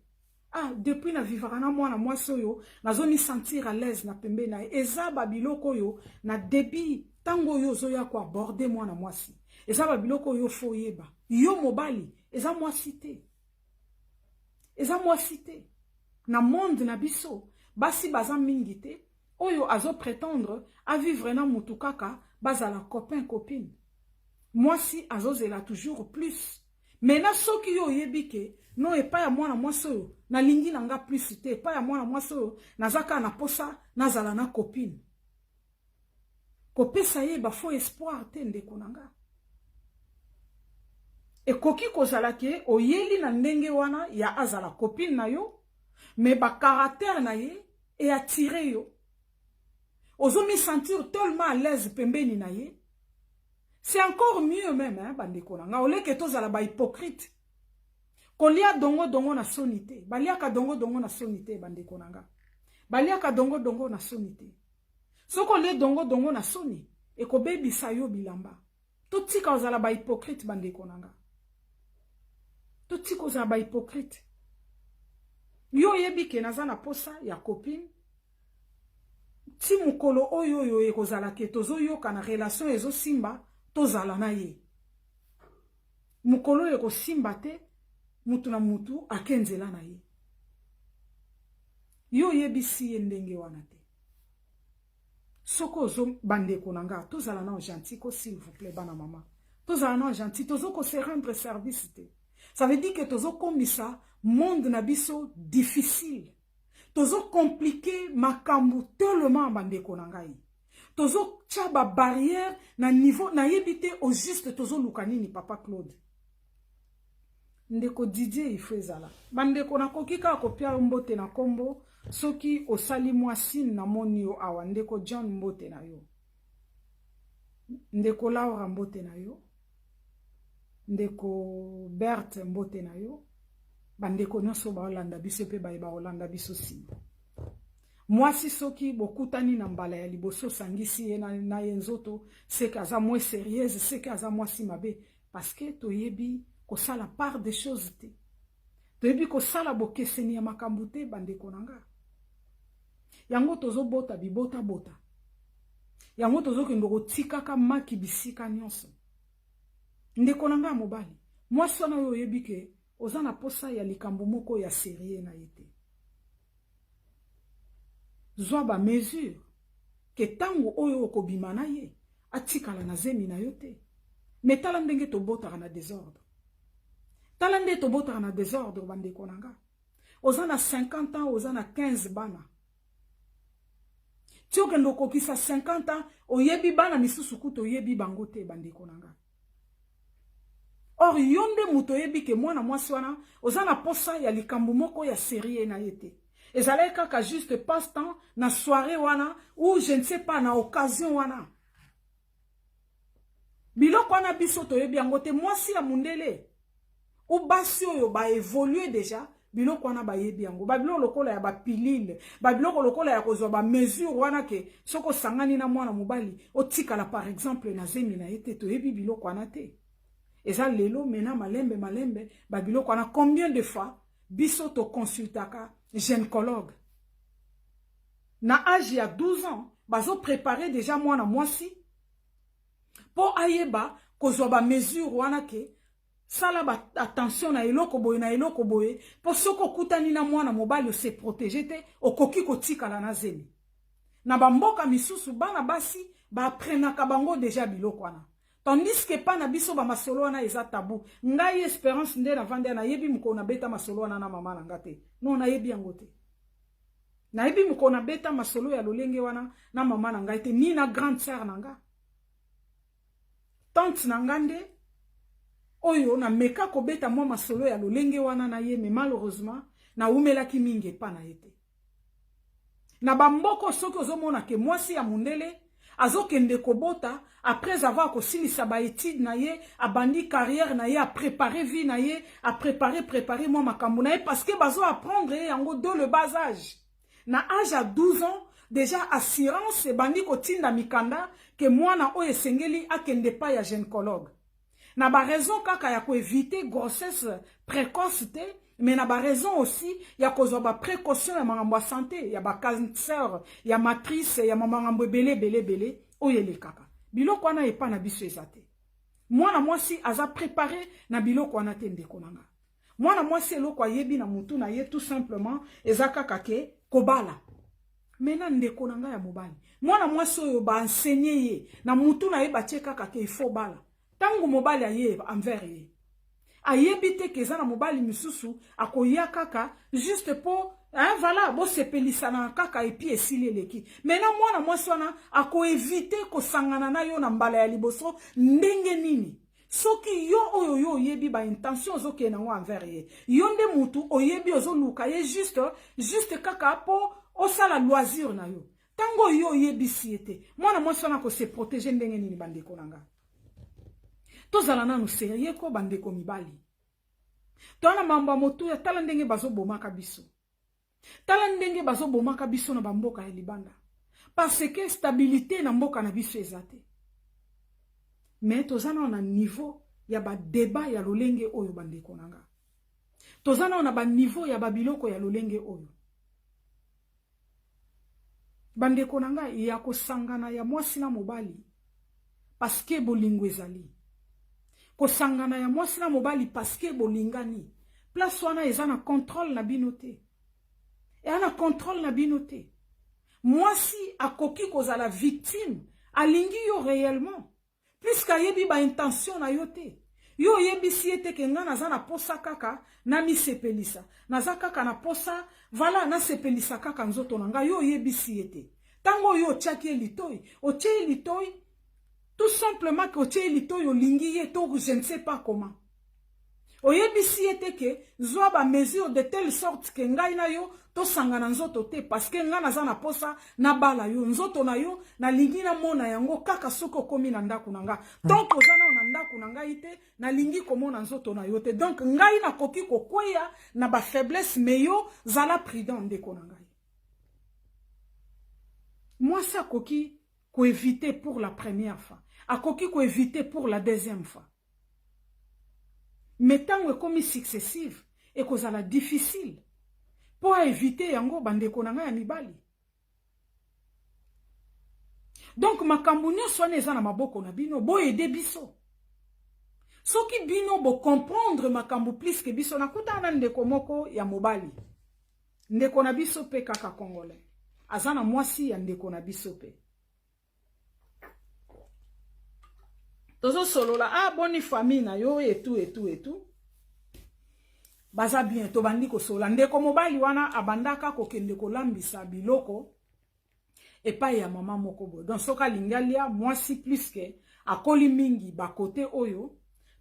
ah, depuis na vivaka na mwana mwasi oyo, nazomi sentir à l'aise na pembeni na ye. Eza babiloko oyo na début, ntango oyo ozoya koaborder mwana mwasi, eza babiloko oyo faut oyeba. Yo mobali, eza mwasi te, eza mwasi te. Na monde na biso, basi baza mingi te oyo azoprétendre avivre na mutu kaka bazala copain copine. Mwasi azozela toujours plus. Maintenant, soki yo oyebi ke non, epai ya mwana mwasi oyo nalingi na nga plus te, epai ya mwana mwasi oyo naza kaka na posa nazala na copine, kopesa ye bafaux espoir te, ndeko na nga. Ekoki kozala ke oyeli na ndenge wana ya azala copine na yo, mais bacaractère na ye eattire yo, ozomisentir tellement à l'aise pembeni na ye. C'est encore mieux même, hein, bandeko na nga, oleke tozala bahypocrite. Kolia dongo dongo na soni te. Baliaka dongo dongo na soni te, bandeko na nga. Baliaka dongo dongo na soni te. Soki olie dongo dongo na soni, ekobebisa yo bilamba. Totika kozala bahypocrite, bandeko na nga. Totika kozala bahypocrite. Yo oyebi ke naza na posa ya copine ti mokolo oyo oyo ekozala ke tozoyoka na relation ezosimba, tozala na ye. Mokolo oyo ekosimba te, mutu na mutu ake nzela na ye. Yo oyebisi ye ndenge wana te. Soki ozo, bandeko na nga, tozala nao gentil ko, s'il vous plaît. Bana mama, tozala nao gentil. Tozokose rendre service te. Ça veut dire que tozokomisa monde na biso difficile, tozocompliquer makambo tellement. Bandeko na ngai, tozotia babarrière na niveau nayebi te au juste tozoluka nini. Papa Claude, ndeko Didier, ifo ezala bandeko. Nakoki kaka kopia yo mbote na nkombo soki osali mwa signe. Namoni yo awa, ndeko John, mbote na yo. Ndeko Laura, mbote na yo. Ndeko Berthe, mbote na yo. Bandeko nyonso baolanda biso mpe bayeba kolanda biso nsima. Mwasi, soki bokutani na mbala ya liboso, osangisi ye na ye nzoto, seke aza moins sérieuse, seke aza mwasi mabe, parce que toyebi kosala part des choses te, toyebi kosala bokeseni ya makambo te, bandeko na nga. Yango tozobota bibotabota, yango tozokende kotikaka maki bisika nyonso. Ndeko na ngai ya mobali, mwasi wana oyo oyebi ke oza na posa ya likambo moko ya sérieux na ye te, zwa bamesure ke ntango oyo okobima na ye, atikala na zemi na yo te. Mais tala ndenge tobotaka na désordre, tala nde tobotaka na désordre, bandeko na nga. Oza na 50 ans, oza na 15 bana, ti okende okokisa 50 ans, oyebi bana misusu kuta oyebi bango te, bandeko na nga. Or yo nde moto oyebi ke mwana mwasi wana oza na posa ya likambo moko ya sérieux na ye te. Ezalaki kaka juste passe temps na soirée wana ou je ne sais pas, na occasion wana. Biloko wana biso toyebi yango te. Mwasi ya mondele ou basi oyo baévolue déjà. Biloko wana bayebi yango, babiloko lokola ya bapilule, babiloko lokola ya kozwa bamesure wana ke soki osangani na mwana mobali, otikala par exemple na zemi na ye te. Toyebi biloko wana te. Eza lelo mena malembe malembe babiloko wana. Combien de fois biso toconsultaka gynécologue na age ya 12 ans? Bazoprépare déjà mwana mwasi mpo ayeba kozwa bamesure wana ke sala attention na eloko boye, na eloko boye, mpo soki okutani na mwana mobali, ose protéger te, okoki kotikala na zemi. Na bamboka misusu, bana basi baapprenaka bango déjà biloko wana, tandis que epa na biso bamasolo wana eza tabou. Ngai Espérance nde navandi, nayebi mokolo nabeta masolo wana na mama na nga te. Non, nayebi yango te. Nayebi mokolo nabeta masolo ya lolenge wana na mama na ngai te, ni na grande sœur na nga. Tante na nga nde oyo nameka kobeta mwa masolo ya lolenge wana na ye, mais malheureusement nawumelaki mingi epa na ye te. Na bamboka, soki ozomona ke mwasi ya mondele azokende kobota après avoir kosilisa baétude na ye, abandi carrière na ye, aprépare vie na ye, aprépare prépare mwa makambo na ye, parce que bazo apprendre ye yango dès le bas âge. Na âge ya 12 ans déjà, assurance ebandi kotinda mikanda ke mwana oyo esengeli akende pa ya gynécologue, na baraison kaka ya koéviter grossesse précoce te, mais na baraison aussi ya kozwa baprécaution ya makambo ya santé, ya bacancer ya matrice, ya makambo ebele ebele ebele oyo elekaka. Biloko wana epa na biso eza te. Mwana mwasi aza préparé na biloko wana te. Ndeko na nga, mwana mwasi, eloko ayebi na mutu na ye tout simplement eza kaka ke kobala. Mena ndeko na ngai ya mobali, mwana mwasi oyo baenseigner ye na mutu na ye, batie kaka ke il faut bala. Ntango mobali aye envers ye, ayebi te ke eza na mobali misusu akoya kaka juste mpo, hein, voilà, bosepelisana kaka et puis esili, eleki. Maintenant, mwana mwasi wana akoéviter kosangana na yo na mbala ya liboso ndenge nini, soki yo oyo yo oyebi baintention ozokende yango envers ye? Yo nde mutu oyebi ozoluka ye juste kaka mpo osala loisir na yo. Ntango oyo oyebisi ye te, mwana mwasi wana akose protéger ndenge nini? Bandeko na nga, tozala nanu sérieux ko. Bandeko mibali, toza na mambo ya motuya. Tala ndenge bazobomaka biso, tala ndenge bazobomaka biso na bamboka ya libanda, parce que stabilité na mboka na biso eza te. Mais toza nano na niveau ya badébat ya lolenge oyo. Bandeko na nga, toza nano na baniveau ya babiloko ya lolenge oyo. Bandeko na ngai, ya kosangana ya mwasi na mobali parce que bolingo ezali, kosangana ya mwasi na mobali parce que bolingani, place wana eza na contrôle na bino te, eya na contrôle na bino te. Mwasi akoki kozala victime. Alingi yo réellement, puisque ayebi baintention na yo te. Yo oyebisi ye te ke ngai naza na posa kaka namisepelisa, naza kaka na posa, voilà, nasepelisa kaka nzoto na ngai. Yo oyebisi ye te. Ntango oyo otiaki ye litoi, otie ye litoi tout simplement ke otie ye litoi, olingi ye to je ne sais pas comment. Oyebisi ye te ke zwa bamesure de telle sorte ke ngai na yo tosangana nzoto te, parce que ngai naza na posa nabala yo. Nzoto na yo nalingi namona yango kaka soki okomi na ndako na nga. Tant oza nao na ndako na ngai te, nalingi komona nzoto na yo te. Donc ngai nakoki kokweya na bafaiblesse, mais yo zala prudent. Ndeko na ngai mwasi, akoki koéviter pour la première fois, akoki koéviter pour la deuxième fois, mais ntango ekomi successive, ekozala difficile mpo aéviter yango. Bandeko na ngai ya mibali, donc makambo nyonso wana eza na maboko na bino. Boaider biso soki bino bocomprendre makambo plus ke biso. Nakutana na ndeko moko ya mobali, ndeko na biso mpe kaka congolais, aza na mwasi ya ndeko na biso mpe. Tozosolola: "Ah, boni famille na yo?" Etu etu etu, baza bien. Tobandi kosolola. Ndeko mobali wana abandaka kokende kolambisa biloko epai ya mama moko boye. Donc soki alingi alia, mwasi, plus ke akoli mingi bakote oyo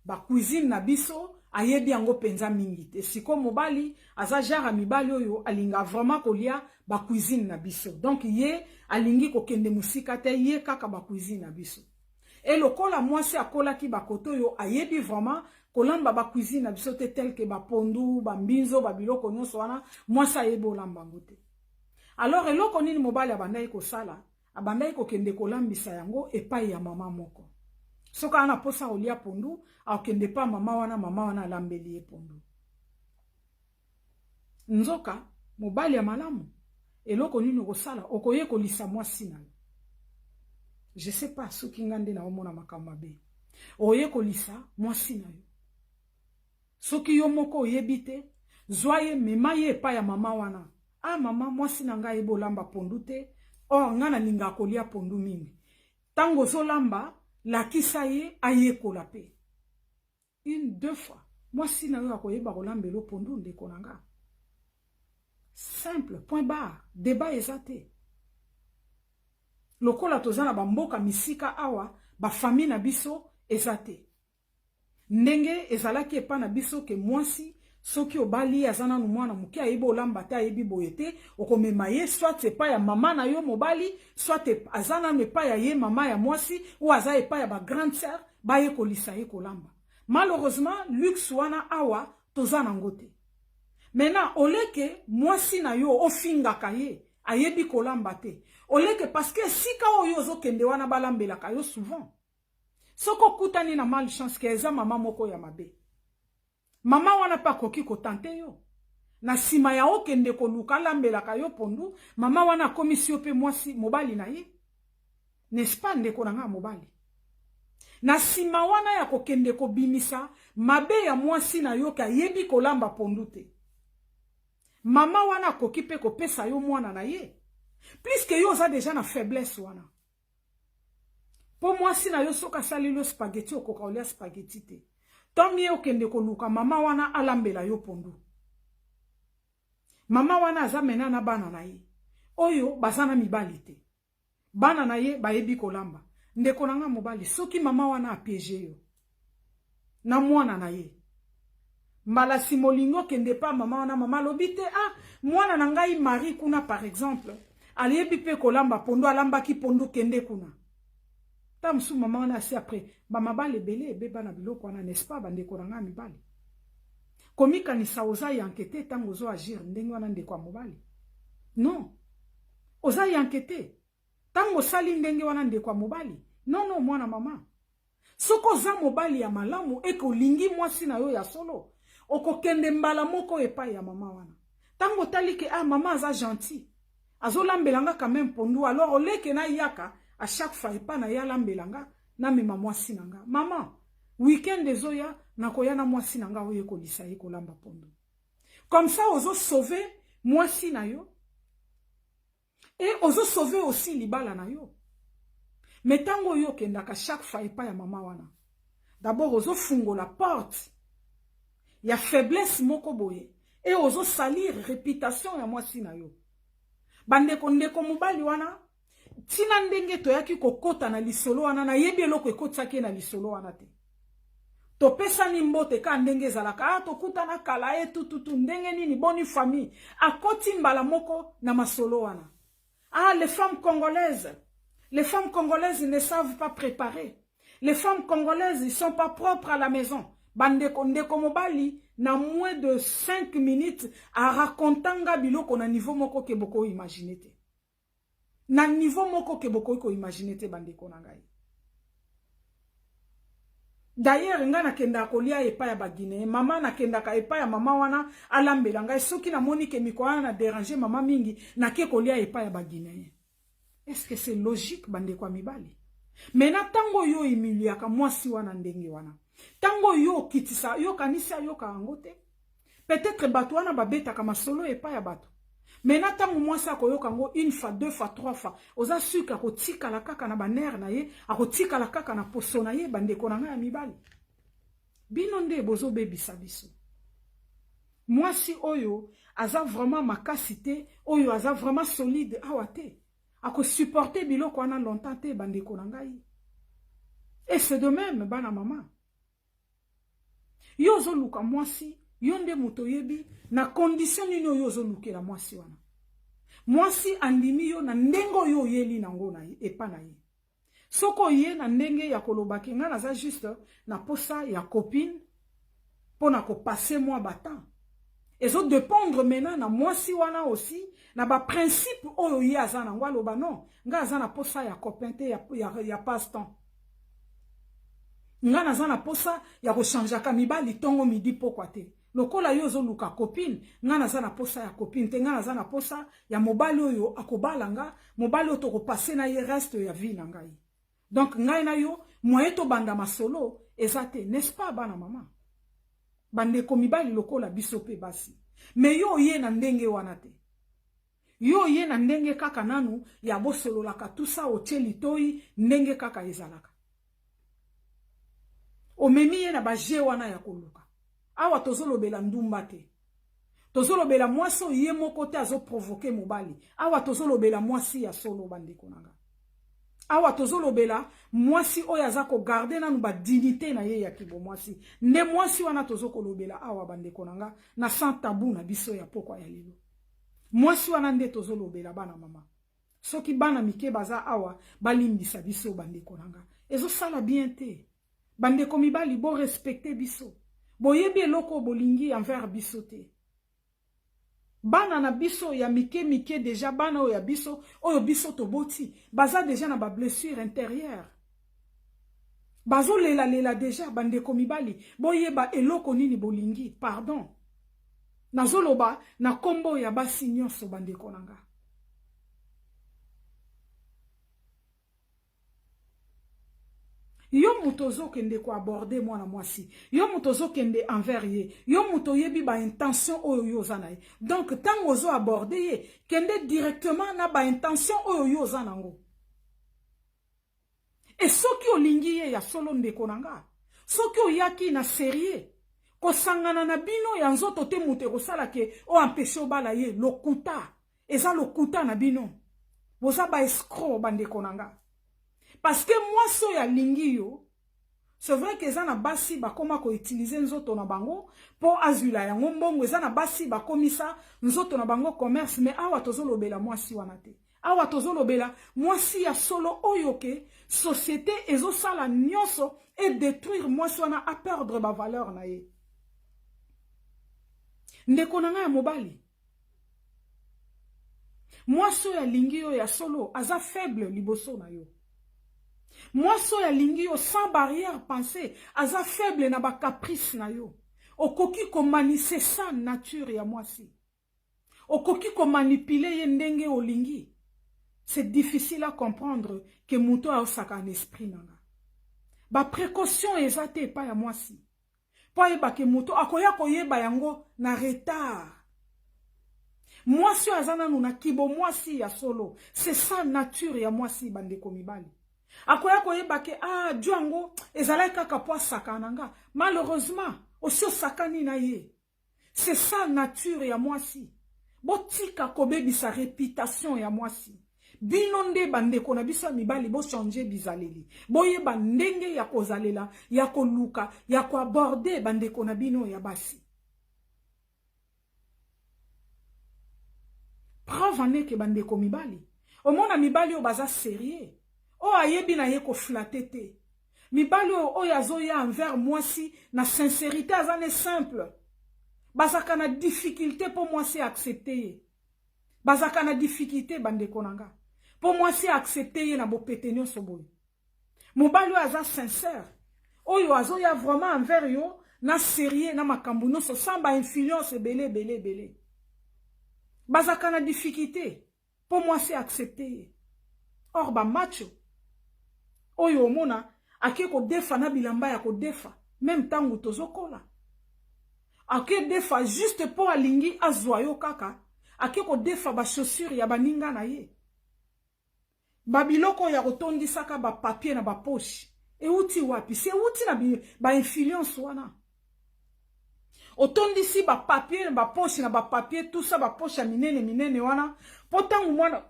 bacuisine na biso, ayebi yango mpenza mingi te. Siko mobali aza genre ya mibali oyo alinga vraiment kolia bacuisine na biso. Donc ye alingi kokende mosika te, ye kaka bacuisine na biso. E lokola mwasi akolaki bakote oyo, ayebi vraiment. Kolamba bacuisine na biso te, tel que bapondu, bambinzo, babiloko nyonso wana, mwasi ayebi olamba yango te. Alors eloko nini mobali abandaki kosala? Abandaki kokende kolambisa yango epai ya mama moko. Soki aza na mposa kolia pondu, akokende pa mama wana, mama wana alambeli ye pondu. Nzoka mobali ya malamu, eloko nini okosala? Okoyekolisa mwasi na yo. Je sais pas soki nga nde naomona makambo mabe. Oyekolisa mwasi na yo. Soki yo moko oyebi te, zwa ye, mema ye epai ya mama wana. "Ah mama, mwasi na ngai ayebi olamba pondu te, or ngai nalingaka kolia pondu mingi. Ntango ozolamba, lakisa ye ayekola mpe." Une, deux fois, mwasi na yo akoyeba kolambela pondu. Ndeko na nga, simple, point barre, débat eza te. Lokola toza na bamboka misika awa, bafamille na biso eza te ndenge ezalaki epa na biso ke mwasi, soki obali ye, aza nanu mwana moke, ayebi olamba te, ayebi boye te, okomema ye soit epai ya mama na yo mobali, soit aza nanu epai ya ye mama ya mwasi, oyo aza epai ya bagrande sœur, bayekolisa ye kolamba. Malheureusement, luxe wana awa toza nango te. Maintenant, oleke mwasi na yo, ofingaka ye, ayebi kolamba te, oleke, parce que esika oyo ozokende wana balambelaka yo souvent. Soki okutani na malchance ke eza mama moko ya mabe, mama wana mpe akoki kotenter yo. Na nsima ya okende koluka alambelaka yo pondu, mama wana akomisi yo mpe mwasi mobali na ye, n'est-ce pas, ndeko na ngai mobali? Na nsima wana ya kokende kobimisa mabe ya mwasi na yo ke ayebi kolamba pondu te, mama wana akoki mpe kopesa yo mwana na ye, puisque yo oza déjà na faiblesse wana. Mpo mwasi na yo, soki asaleli yo spaghetti, okoka kolia spaghetti te. Tomi ye okende koluka mama wana alambela yo pondu. Mama wana aza mena na bana na ye oyo baza na mibali te, bana na ye bayebi kolamba. Ndeko na nga mobali, soki mama wana apiéger yo na mwana na ye, mbala nsima olingi okende pa mama wana, mama alobi te: "Ah, mwana na ngai Marie kuna, par exemple, ayebi mpe kolamba pondu, alambaki pondu, kende kuna." Ta mosusu mama wana asi après bamabala ebele ebeba na biloko wana, n'est-ce pas, bandeko na ngai mibali? Komikanisa oza yanke te ntango ozo agir ndenge wana, ndeko ya mobali. Non, oza yanke te ntango osali ndenge wana, ndeko ya mobali. Non, non, mwana mama, soki oza mobali ya malamu eke olingi mwasi na yo ya solo, okokende mbala moko epai ya mama wana. Ntango otali ke ah, mama aza gentil, azolambela nga quand même pondu, alors oleke nayaka à chaque fois epai na ye alambela nga, namema mwasi na nga. "Mama, weekend ezoya, nakoya na mwasi na nga oyo ekolisa ye kolamba pondu." Comme ça ozosauver mwasi na yo e ozosauver aussi libala na yo. Mais ntango oyo okendaka chaque fois epai ya mama wana, d'abord ozofungola porte ya faiblesse moko boye e ozosalir réputation ya mwasi na yo. Bandeko, ndeko mobali wana, ntina ndenge toyaki kokɔta na lisolo wana, nayebi eloko ekotisaki ye na lisolo wana te. Topesani mbote ka ndenge ezalaka: "Ah, tokutana kala ye tututu, ndenge nini, boni famille?" Akoti mbala moko na masolo wana: "Ah, les femmes congolaises, les femmes congolaises ne savent pas préparer, les femmes congolaises, ils sont pas propres à la maison." Bandeko, ndeko mobali, na moins de 5 minutes aracontanga biloko na niveau moko ke bokoimaginer te, na niveau moko ke bokoki koimaginer te, bandeko na ngai. D'ailleurs, ngai nakendaka kolia epai ya Baguinéen. Mama, nakendaka epai ya mama wana alambela ngai. Soki namoni ke mikolo wana na déranger mama mingi, nake kolia epai ya Baguinéen. Est-ce que c'est logique, bandeko ya mibali? Maintenant, ntango oyo ohumiliaka mwasi wana ndenge wana, ntango oyo okitisa, yokanisi ayoka yango te. Peut-être bato wana babetaka masolo epai ya bato. Maintenant, ntango mwasi akoyoka yango une fois, deux fois, trois fois, oza suki akotikala kaka na banerfs na ye, akotikala kaka na poso na ye. Bandeko na ngai ya mibali, bino nde bozobebisa biso. Mwasi oyo aza vraiment makasi te, oyo aza vraiment solide awa te, akosupporter biloko wana longtemps te, bandeko na ngai. Et c'est de même bana mama. Yo ozoluka mwasi, yo nde moto oyebi na condition nini oyo ozolukela mwasi wana. Mwasi andimi yo na ndenge oyo oyeli nango na epa na ye. Soki oye na ndenge ya kolobaki: "Ngai naza juste na posa ya copine." mpo na kopasser mwa batemps. Ezodépendre maintenant na mwasi wana aussi, na baprincipe oyo ye aza nango. Aloba: "Non, ngai aza na posa ya copain te, ya passe temps. Ngai naza na posa ya kochangeaka mibali ntongo, midi, pokwa te. Lokola yo ozoluka copine, ngai naza na posa ya copine te. Ngai naza na posa ya mobali oyo akobala nga, mobali oyo tokopasser na ye reste ya vie na ngai. Donc ngai na yo, moyen tobanda masolo eza te." N'est-ce pas, bana mama, bandeko mibali lokola biso mpe basi? Mais yo oye na ndenge wana te. Yo oye na ndenge kaka nanu ya bosololaka tusa, otie litoi ndenge kaka ezalaka, omemi ye na baje wana ya koluka. Awa tozolobela ndumba te, tozolobela mwasi oyo ye moko te azoprovoquer mobali. Awa tozolobela mwasi ya solo, bandeko na nga. Awa tozolobela mwasi oyo aza kogarder nanu badignité na ye ya kibomwasi. Nde mwasi wana tozokolobela awa, bandeko na nga, na Sans Tabou na biso ya pokwa ya lelo. Mwasi wana nde tozolobela, bana mama. Soki bana mike baza awa, balimbisa biso, bandeko na nga. Ezosala bien te. Bandeko mibali, borespecter biso. Boyebi eloko oyo bolingi envers biso te. Bana na biso ya mike mike déjà, bana oyo ya biso, oyo biso toboti, baza déjà na bablessure intérieure, bazolelalela déjà. Bandeko mibali, boyeba eloko nini bolingi. Pardon, nazoloba na nkombo ya basi nyonso, bandeko na nga. Yo moto ozokende koaborder mwana mwasi, yo moto ozokende envers ye, yo moto oyebi baintention oyo yo oza na ye. Donc ntango ozoaborder ye, kende directement na baintention oyo yo oza nango. E soki olingi ye ya solo, ndeko na nga, soki oyaki na sérieux, kosangana na bino ya nzoto te moto ekosala ke oempêcher obala ye. Lokuta, eza lokuta na bino. Boza baescrocs, bandeko na nga, parce que mwasi oyo alingi yo, c'est vrai ke eza na basi bakóma koutiliser nzoto na bango mpo azwila yango mbongo. Eza na basi bakomisa nzoto na bango commerce. Mais awa tozolobela mwasi wana te. Awa tozolobela mwasi ya solo oyo ke société ezosala nyonso edétruire mwasi wana, aperdre bavaleur na ye. Ndeko na ngai ya mobali, mwasi oyo alingi yo ya solo aza faible liboso na yo. Mwasi oyo alingi yo sans barrière pensée aza faible na bacaprice na yo. Okoki komanipuler sa nature ya mwasi, okoki komanipuler ye ndenge olingi. C'est difficile à comprendre ke moto aosaka na esprit na nga. Baprécaution eza te epai ya mwasi mpo ayeba ke moto akoya koyeba yango na retard. Mwasi oyo aza nanu na kibo mwasi ya solo, c'est ça nature ya mwasi, bandeko mibali. Akoya koyeba ke ah, dio yango ezalaki kaka po asaka na nga. Malheureusement, osi osakani na ye. C'est ça nature ya mwasi. Botika kobebisa réputation ya mwasi. Bino nde bandeko na biso ya mibali, bochanger bizaleli. Boyeba ndenge ya kozalela, ya koluka, ya koaborder bandeko na bino ya basi. Preuve aneke, bandeko mibali, omona mibali oyo baza sérieux, oyo ayebi na ye koflatter te, mibali oyo oyo azoya envers mwasi na sincérité, aza ne simple, bazalaka na difficulté mpo mwasi accepte ye. Bazalaka na difficulté, bandeko na nga, mpo mwasi accepte ye na bopete nyonso boye. Mobali oyo aza sincère, oyo azoya vraiment envers yo na sérieux, na makambo nyonso, sans bainfluence ebele ebele ebele, bazalaka na difficulté mpo mwasi accepte ye. Or bamacho oyo omona ake kodefa na bilamba ya kodefa, même ntango tozokola, ake defa juste mpo alingi azwa yo kaka, ake kodefa bachaussure ya baninga na ye, babiloko oyo ya kotondisaka bapapier na bapoche, euti wapi? Se euti na bainfluence wana. Otondisi bapapier na bapoche, na bapapier tusa, bapoche ya minene minene wana, mpo ntango mwana,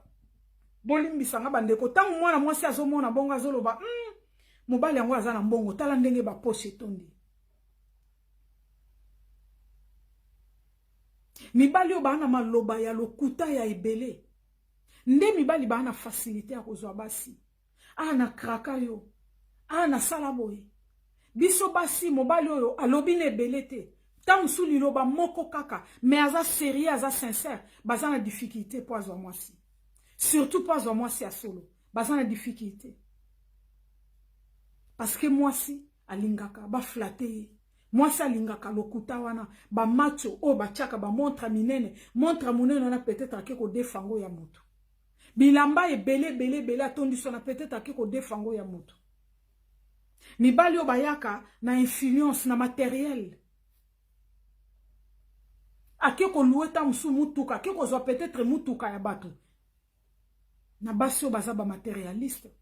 bolimbisanga bandeko, ntango mwana mwasi azomona bongo, azoloba: mobali yango aza na mbongo, tala ndenge bapoche etondi." Mibali oyo baa na maloba ya lokuta ya ebele nde mibali baa na facilité ya kozwa basi. A na kraka yo, a nasala boye. Biso basi, mobali oyo alobi na ebele te. Ntango mosusu liloba moko kaka, mais aza sérieux, aza sincère, baza na difficulté mpo azwa mwasi. Surtout mpo azwa mwasi ya solo, baza na difficulté. Parce que mwasi alingaka baflatter ye. Mwasi alingaka lokuta wana, bamacho oyo batiaka bamontre minene, montre monene wana peut-être ake kodefa yango ya moto. Bilamba ebele ebele ebele atondisi wana, peut-être ake kodefa yango ya moto. Mibali oyo bayaka na influence na matériel, ake kolouer ta mosusu mutuka, ake kozwa peut-être mutuka ya bato. Na basi oyo baza bamatérialiste,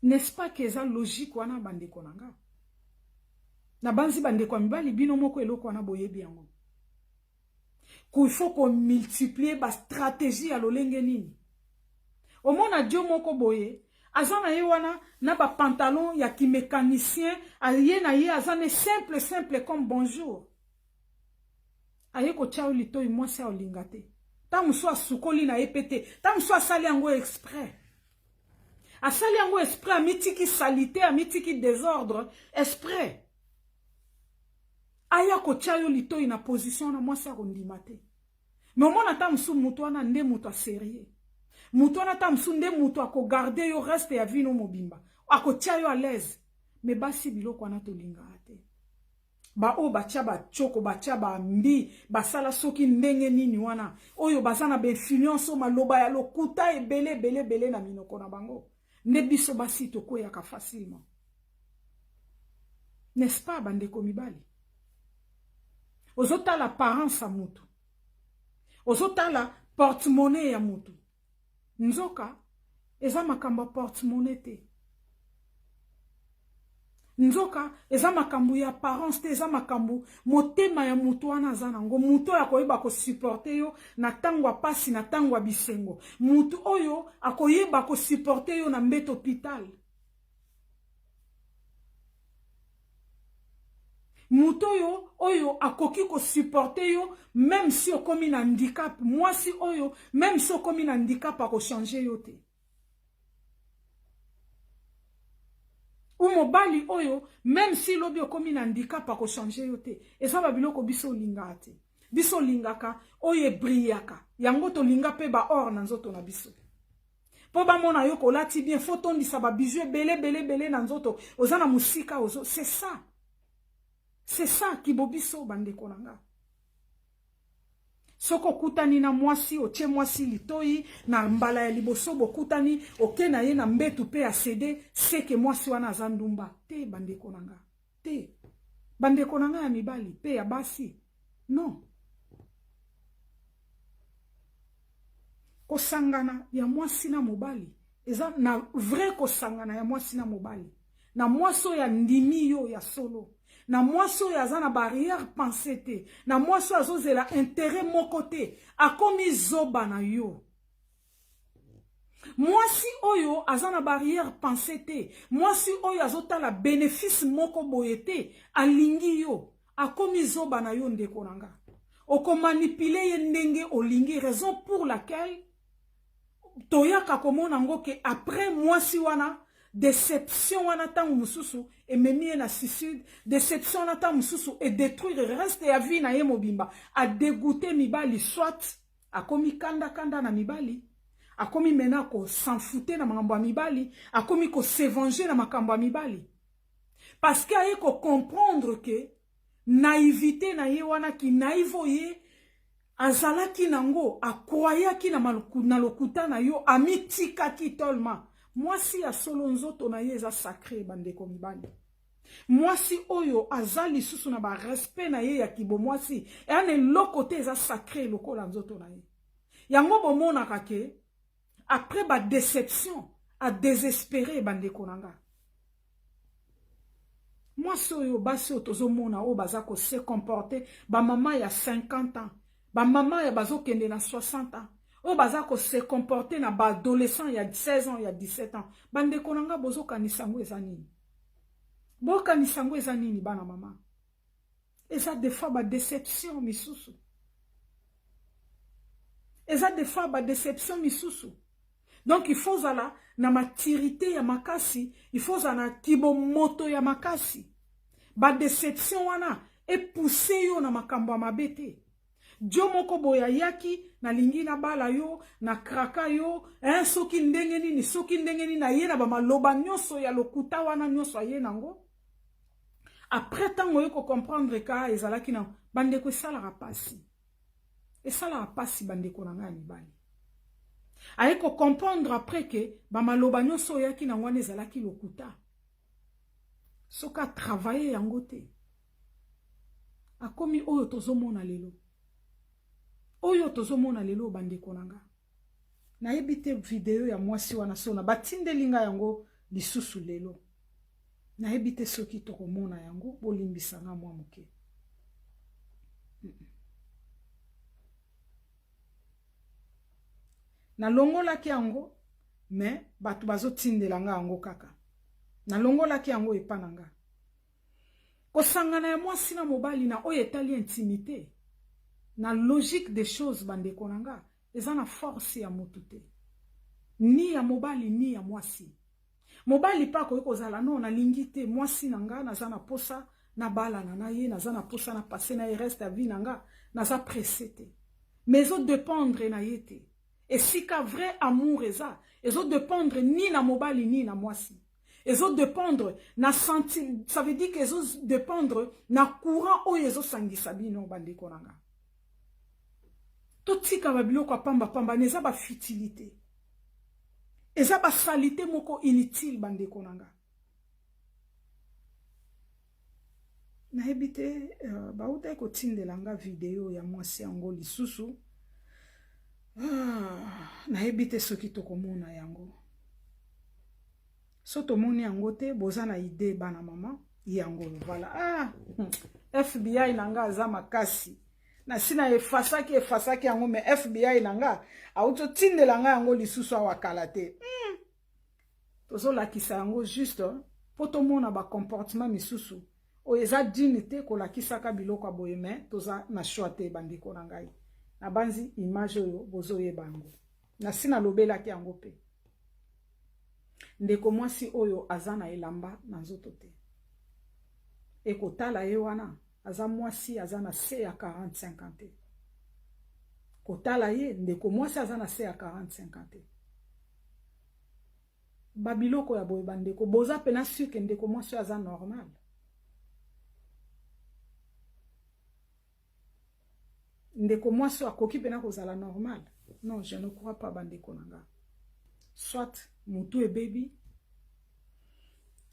n'est-ce pas que eza logique wana, bandeko na nga? Na banzi bandeko ya mibali, bino moko eloko wana boyebi yango. Il faut komultiplier bastratégie ya lolenge nini. Omona dio moko boye aza na ye wana na bapantalon ya kimécanicien, aye na ye aza ne simple simple comme bonjour, aye kotia yo litoi. Mwasi aolinga te. Ntango mosusu asukoli na ye mpe te, ntango mosusu asali yango exprès, asali yango exprès, amitiki saleté, amitiki désordre exprès, aya kotia yo litoi na position na mwasi akondima te. Me omona ata mosusu moto wana nde moto asérieux, moto wana ata mosusu nde moto akogarder yo reste ya vie no mobimba, akotia yo à l'aise. Me basi, biloko wana tolingaka te. Baoyo batia batioko, batia bambi, basala soki ndenge nini wana, oyo baza na bainfluence, oyo maloba ya lokuta ebele ebele ebele na minoko na bango, nde biso basi tokweyaka facilement, n'est-ce pas, bandeko mibali? Ozotala apparence ya motu, ozotala porte-monnaie ya motu, nzoka eza makambo ya porte-monnaie te, nzoka eza makambo ya apparence te, eza makambo motema ya motu wana aza nango. Motu oyo akoyeba kosupporter yo na ntango ya pasi, na ntango ya bisengo, motu oyo akoyeba kosupporter yo na mbeto hôpital, motu oyo akoki kosupporter yo même si okomi na handicap. Mwasi oyo, même si okomi na handicap, akochanger yo te. Ou mobali oyo, même si lobi okomi na handicap, akochanger yo te. Eza babiloko biso olingaka te. Biso olingaka oyo ebrillaka, yango tolinga mpe baor na nzoto na biso mpo bamona yo kolati bien. Faut tondisa babijoux ebele ebele ebele na nzoto, oza na mosika ozo. C'est ça, c'est ça kibo biso, bandeko na nga. Soki okutani na mwasi, otie mwasi litoi na mbala ya liboso, bokutani, oke na ye na mbetu mpe acéder, seke mwasi wana aza ndumba te, bandeko na nga te, bandeko na nga ya mibali mpe ya basi, non. Kosangana ya mwasi na mobali eza na vrai kosangana ya mwasi na mobali, na mwasi oyo andimi yo ya solo, na mwasi oyo aza na baarrière-pensée te, na mwasi oyo azozela intérêt moko te, akomi zoba na yo. Mwasi oyo aza na baarrière-pensée te, mwasi oyo azotala bénéfice moko boye te, alingi yo, akomi zoba na yo. Ndeko na nga, okomanipuler ye ndenge olingi. Raison pour laquelle toyaka komona yango ke après mwasi wana, déception wana ntango mosusu ememi ye na suicide, déception wana ntango mosusu edétruire reste ya vie na ye mobimba, adégoûter mibali, soit akomi kandakanda na mibali, akomi mena kos'en foutre na makambo ya mibali, akomi kose venger na makambo ya mibali, parce que aye kocomprendre ke naïveté na ye wana, ki naïve oye azalaki nango, akroyaki na lokuta na yo, amitikaki tolema. Mwasi ya solo, nzoto na ye eza sacré, bandeko mibali. Mwasi oyo aza lisusu na barespect na ye ya kibomwasi, eya na eloko te eza sacré lokola nzoto na ye. Yango bomonaka ke après badéception, adésespéré. Bandeko na nga, mwasi oyo, basi oyo tozomona oyo baza kose comporter, bamama ya 50 ans, bamama ya bazokende na 60 ans, oyo baza kose comporter na baadolescent ya 16 ans, ya 17 ans, bandeko na nga, bozokanisa yango eza nini? Bokanisa yango eza nini, bana mama? Eza des fois badéception misusu, eza des fois badéception misusu. Donc il faut ozala na maturité ya makasi, il faut ozala na kibomoto ya makasi. Ba deception wana epousse yo na makambo ya mabe te. Dio moko boye ayaki, nalingi nabala yo, na kraka yo, hein, soki ndenge nini, soki ndenge nini, aye na bamaloba nyonso ya lokuta wana nyonso aye nango. Après ntango oye kocomprendre ka ezalaki na bandeko, esalaka pasi, esalaka pasi, bandeko na ngai ya mibali. Aye kocomprendre après ke bamaloba nyonso oyaki nango wana ezalaki lokuta. Soki atravaille yango te, akomi oyo tozomona lelo, oyo tozomona lelo. Bandeko na nga, nayebi te video ya mwasi wana sona batindeli nga yango lisusu lelo, nayebi te soki tokomona yango. Bolimbisa nga mwa moke. Nalongolaki yango, me bato bazotindela nga yango kaka. Nalongolaki yango epa na nga. Kosangana ya mwasi na mobali na oyo etali intimité, na logique des choses, bandeko na nga, eza na force ya motu te, ni ya mobali ni ya mwasi. Mobali mpe akoki kozala: "Non, nalingi te mwasi na nga, naza na posa nabalana na ye, naza na posa na passe na ye reste ya vie na nga, naza pressé te." Mais ezodépendre na ye te. Esika vrai amour eza, ezodépendre ni na mobali ni na mwasi. Ezodépendre na senti, ça veut dire que ezodépendre na courant oyo ezosangisa bino. Bandeko na nga, totika babiloko ya pambapamba na eza bafutilité, eza basaleté moko inutile. Bandeko na nga, nayebi te, bautaki kotindela nga video ya mwasi yango lisusu. Nayebi te soki tokomona yango. So tomoni yango te, boza na idée, bana mama, yango voilà. Ah, FBI na nga aza makasi. Nasi na efasaki, efasaki yango, me FBI na nga auti otindela nga yango lisusu awa kala te. Tozolakisa yango juste mpo tomona bacomportement misusu oyo eza digne te kolakisaka biloko ya boye, me toza na choix te. Bandeko na ngai, nabanzi image oyo bozoyeba yango, nasi nalobelaki yango mpe. Ndeko mwasi oyo aza na elamba na nzoto te, ekotala ye wana, aza mwasi aza na se ya 45 ans te. Kotala ye, ndeko mwasi aza na se ya 45 ans te. Babiloko ya boye, bandeko, boza mpenza sûr ke ndeko mwasi oyo aza normal? Ndeko mwasi oyo akoki mpenza kozala normal? Non, je ne crois pas, bandeko na nga. Soit motu ebebi,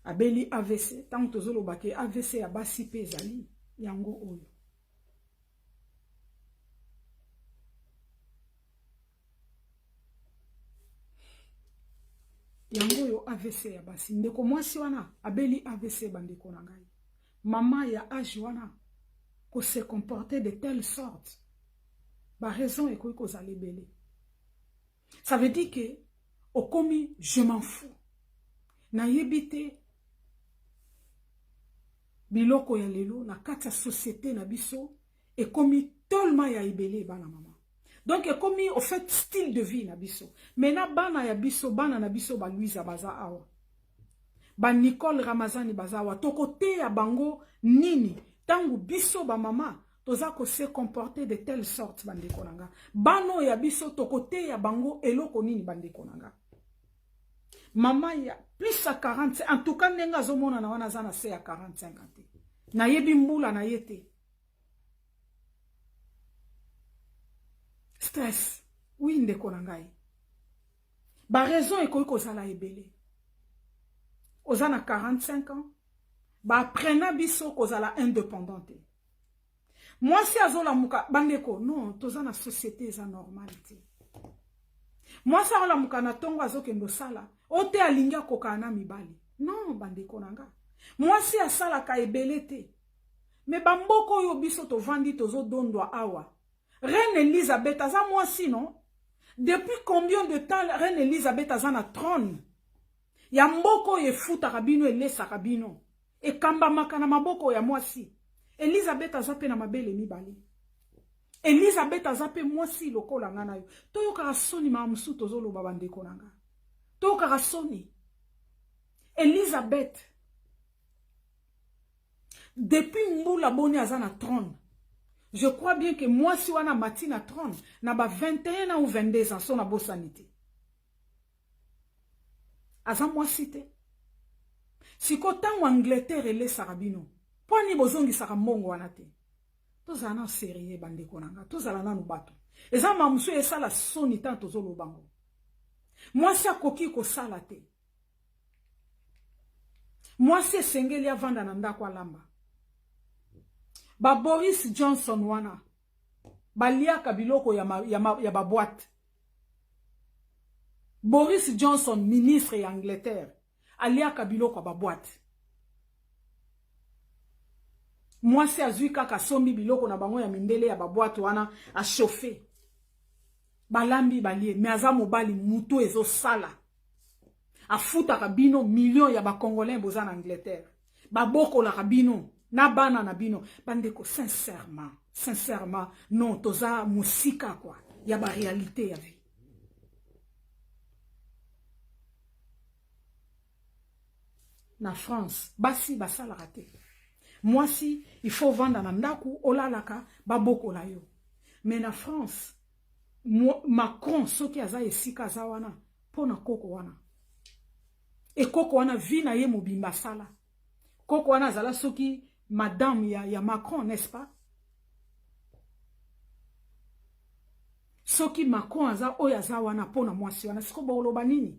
abeli AVC. Ntango tozoloba ke AVC ya basi mpe ezali, yango oyo. Yango oyo AVC ya basi. Ndeko mwasi wana abeli AVC. Bandeko na ngai, mama ya age wana kose comporter de telle sorte, baraison ekoki kozala ebele. Ça veut dire que okomi je m'en fous. Nayebi te, biloko ya lelo na kati ya société na biso ekomi tellement ya ebele, bana mama. Donc ekomi au fait style de vie na biso. Mais na bana ya biso, bana na biso, baluisa baza awa, banicole Ramazani baza awa, tokoteya bango nini ntango biso bamama toza kose comporter de telle sorte? Bandeko na nga, bana oyo ya biso, tokoteya bango eloko nini? Bandeko na nga, mama ya plus ya 40, en tout cas ndenge azomonana wana, aza na se ya 45 ans te. Nayebi mbula na ye te. Stress, oui, ndeko na ngai, baraison ekoki kozala ebele. Oza na 45 ans, baaprena biso kozala indépendant te. Mwasi azolamuka, bandeko, non, toza na société eza normal te. Mwasi azolamuka na ntongo, azokende osala o te, alingi akokana na mibali. Non, bandeko na nga, mwasi asalaka ebele te. Me bamboka oyo biso tovandi, tozodondwa awa, reine Elizabeth aza mwasi, non? Depuis combien de temps reine Elizabeth aza na trône ya mboka oyo efutaka bino, elesaka bino, ekambamaka na maboko ya mwasi? Elizabeth aza mpe na mabele mibale. Elizabeth aza mpe mwasi lokola nga na yo. Toyokaka soni mama mosusu tozoloba. Bandeko na nga, toyokaka soni. Elizabeth. Depuis mbula boni aza na trône? Je crois bien que mwasi wana amati na trône na ba 21 ans ou 22 ans, so nabosani te. Aza mwasi te. Siko ntango Angleterre elesaka bino, mpo ani bozongisaka mbongo wana te? Tozala na sérieux, bandeko na nga, tozala nanu bato. Eza makambo mosusu esala soni ntango tozoloba ngo. Mwasi akoki kosala te. Mwasi esengeli avanda na ndako, alamba. Ba Boris Johnson wana baliaka biloko ya baboîte. Boris Johnson, ministre ya Angleterre, aliaka biloko ya baboîte. Mwasi azwi kaka, asombi biloko na bango ya mindele ya baboîte wana, achauffe, balambi, balie. Mais aza mobali, mutu ezosala, afutaka bino million ya Bacongolais boza na Angleterre, babokolaka bino na bana na bino. Bandeko, sincèrement, sincèrement, non, toza mosika kwa ya baréalité ya vie. Na France basi basalaka te. Mwasi, il faut vanda na ndako, olalaka, babokola yo. Mais na France, Macron soki aza esika aza wana mpo na koko wana, ekoko wana vie na ye mobimba asala. Koko wana azala soki madame ya Macron, n'est-ce pas? Soki Macron aza oyo aza wana mpo na mwasi wana, siko boloba nini?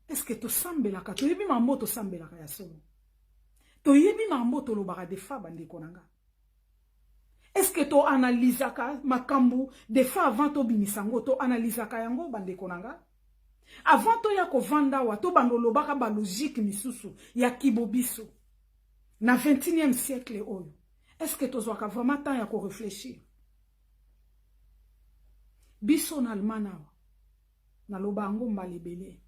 Est-ce tosambelaka? Toyebi mambo tosambelaka ya solo? Toyebi mambo tolobaka des fois, bandeko na nga? Est-ce que toanalizaka makambo des fois avant tobimisa yango? Toanalizaka yango, bandeko na nga, avant toya kovanda awa, tobanda olobaka balogique misusu ya kibobiso na 21e siècle oyo? Est-ce que tozwaka vraiment temps ya korefléchir? Biso na Allemagne awa, naloba yango mbala ebele,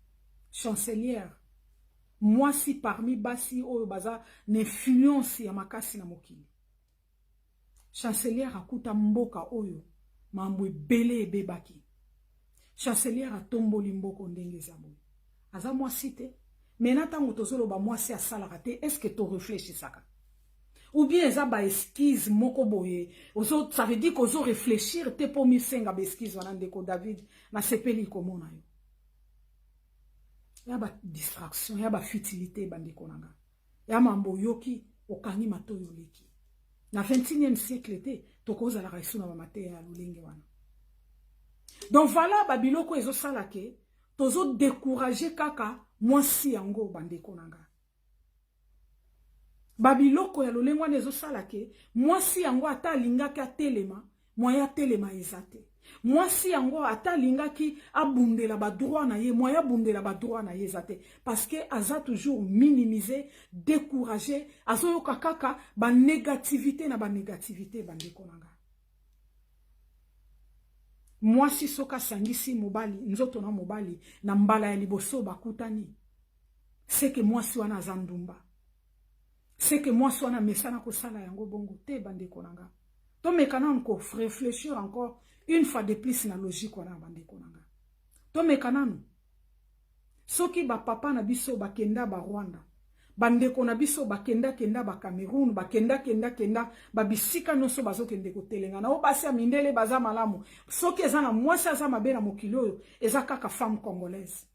chancelière mwasi, parmi basi oyo baza na influence ya makasi na mokili, chancelière akuta mboka oyo mambo ebele ebebaki. Chancelière atomboli mboka ndenge eza boye. Aza mwasi te. Mais na ntango tozoloba mwasi asalaka te, est ce que torefléchisaka ou bien eza baexcuse moko boye? Ozo, ça veut dire kozo réfléchir te mpo misenga baexcuse wana. Ndeko David, nasepeli komona yo. Ya badistraction, ya bafutilité, bandeko na nga, ya mambo oyoki, okangi matoi, oleki. Na 21e siècle te tokozalaka esu na bamateya ya lolenge wana. Donc voilà, babiloko ezosala ke tozodécourage kaka mwasi yango, bandeko na nga. Babiloko ya lolenge wana ezosala ke mwasi yango, ata alingaki atelema, moyen atelema eza te. Mwasi yango, ata alingaki abundela badroit na ye, moyen abundela badroit na ye eza te, parce que aza toujours minimisé, découragé, azoyoka kaka banégativité na banégativité. Bandeko na nga, mwasi soki asangisi mobali, nzoto na mobali na mbala ya liboso bakutani, seke mwasi wana aza ndumba, seke mwasi wana amesana kosala yango bongo te. Bandeko na nga, tomeka nanu korefléchir encore une fois de plus na logique wana. Bandeko na nga, tomeka nanu. Soki bapapa na biso bakenda Barwanda, bandeko na biso bakendakenda Bacameroun, bakendakendakenda babisika nyonso, bazokende kotelenga na o basi ya mindele baza malamu. Soki eza na mwasi aza mabe na mokili oyo, eza kaka femme congolaise,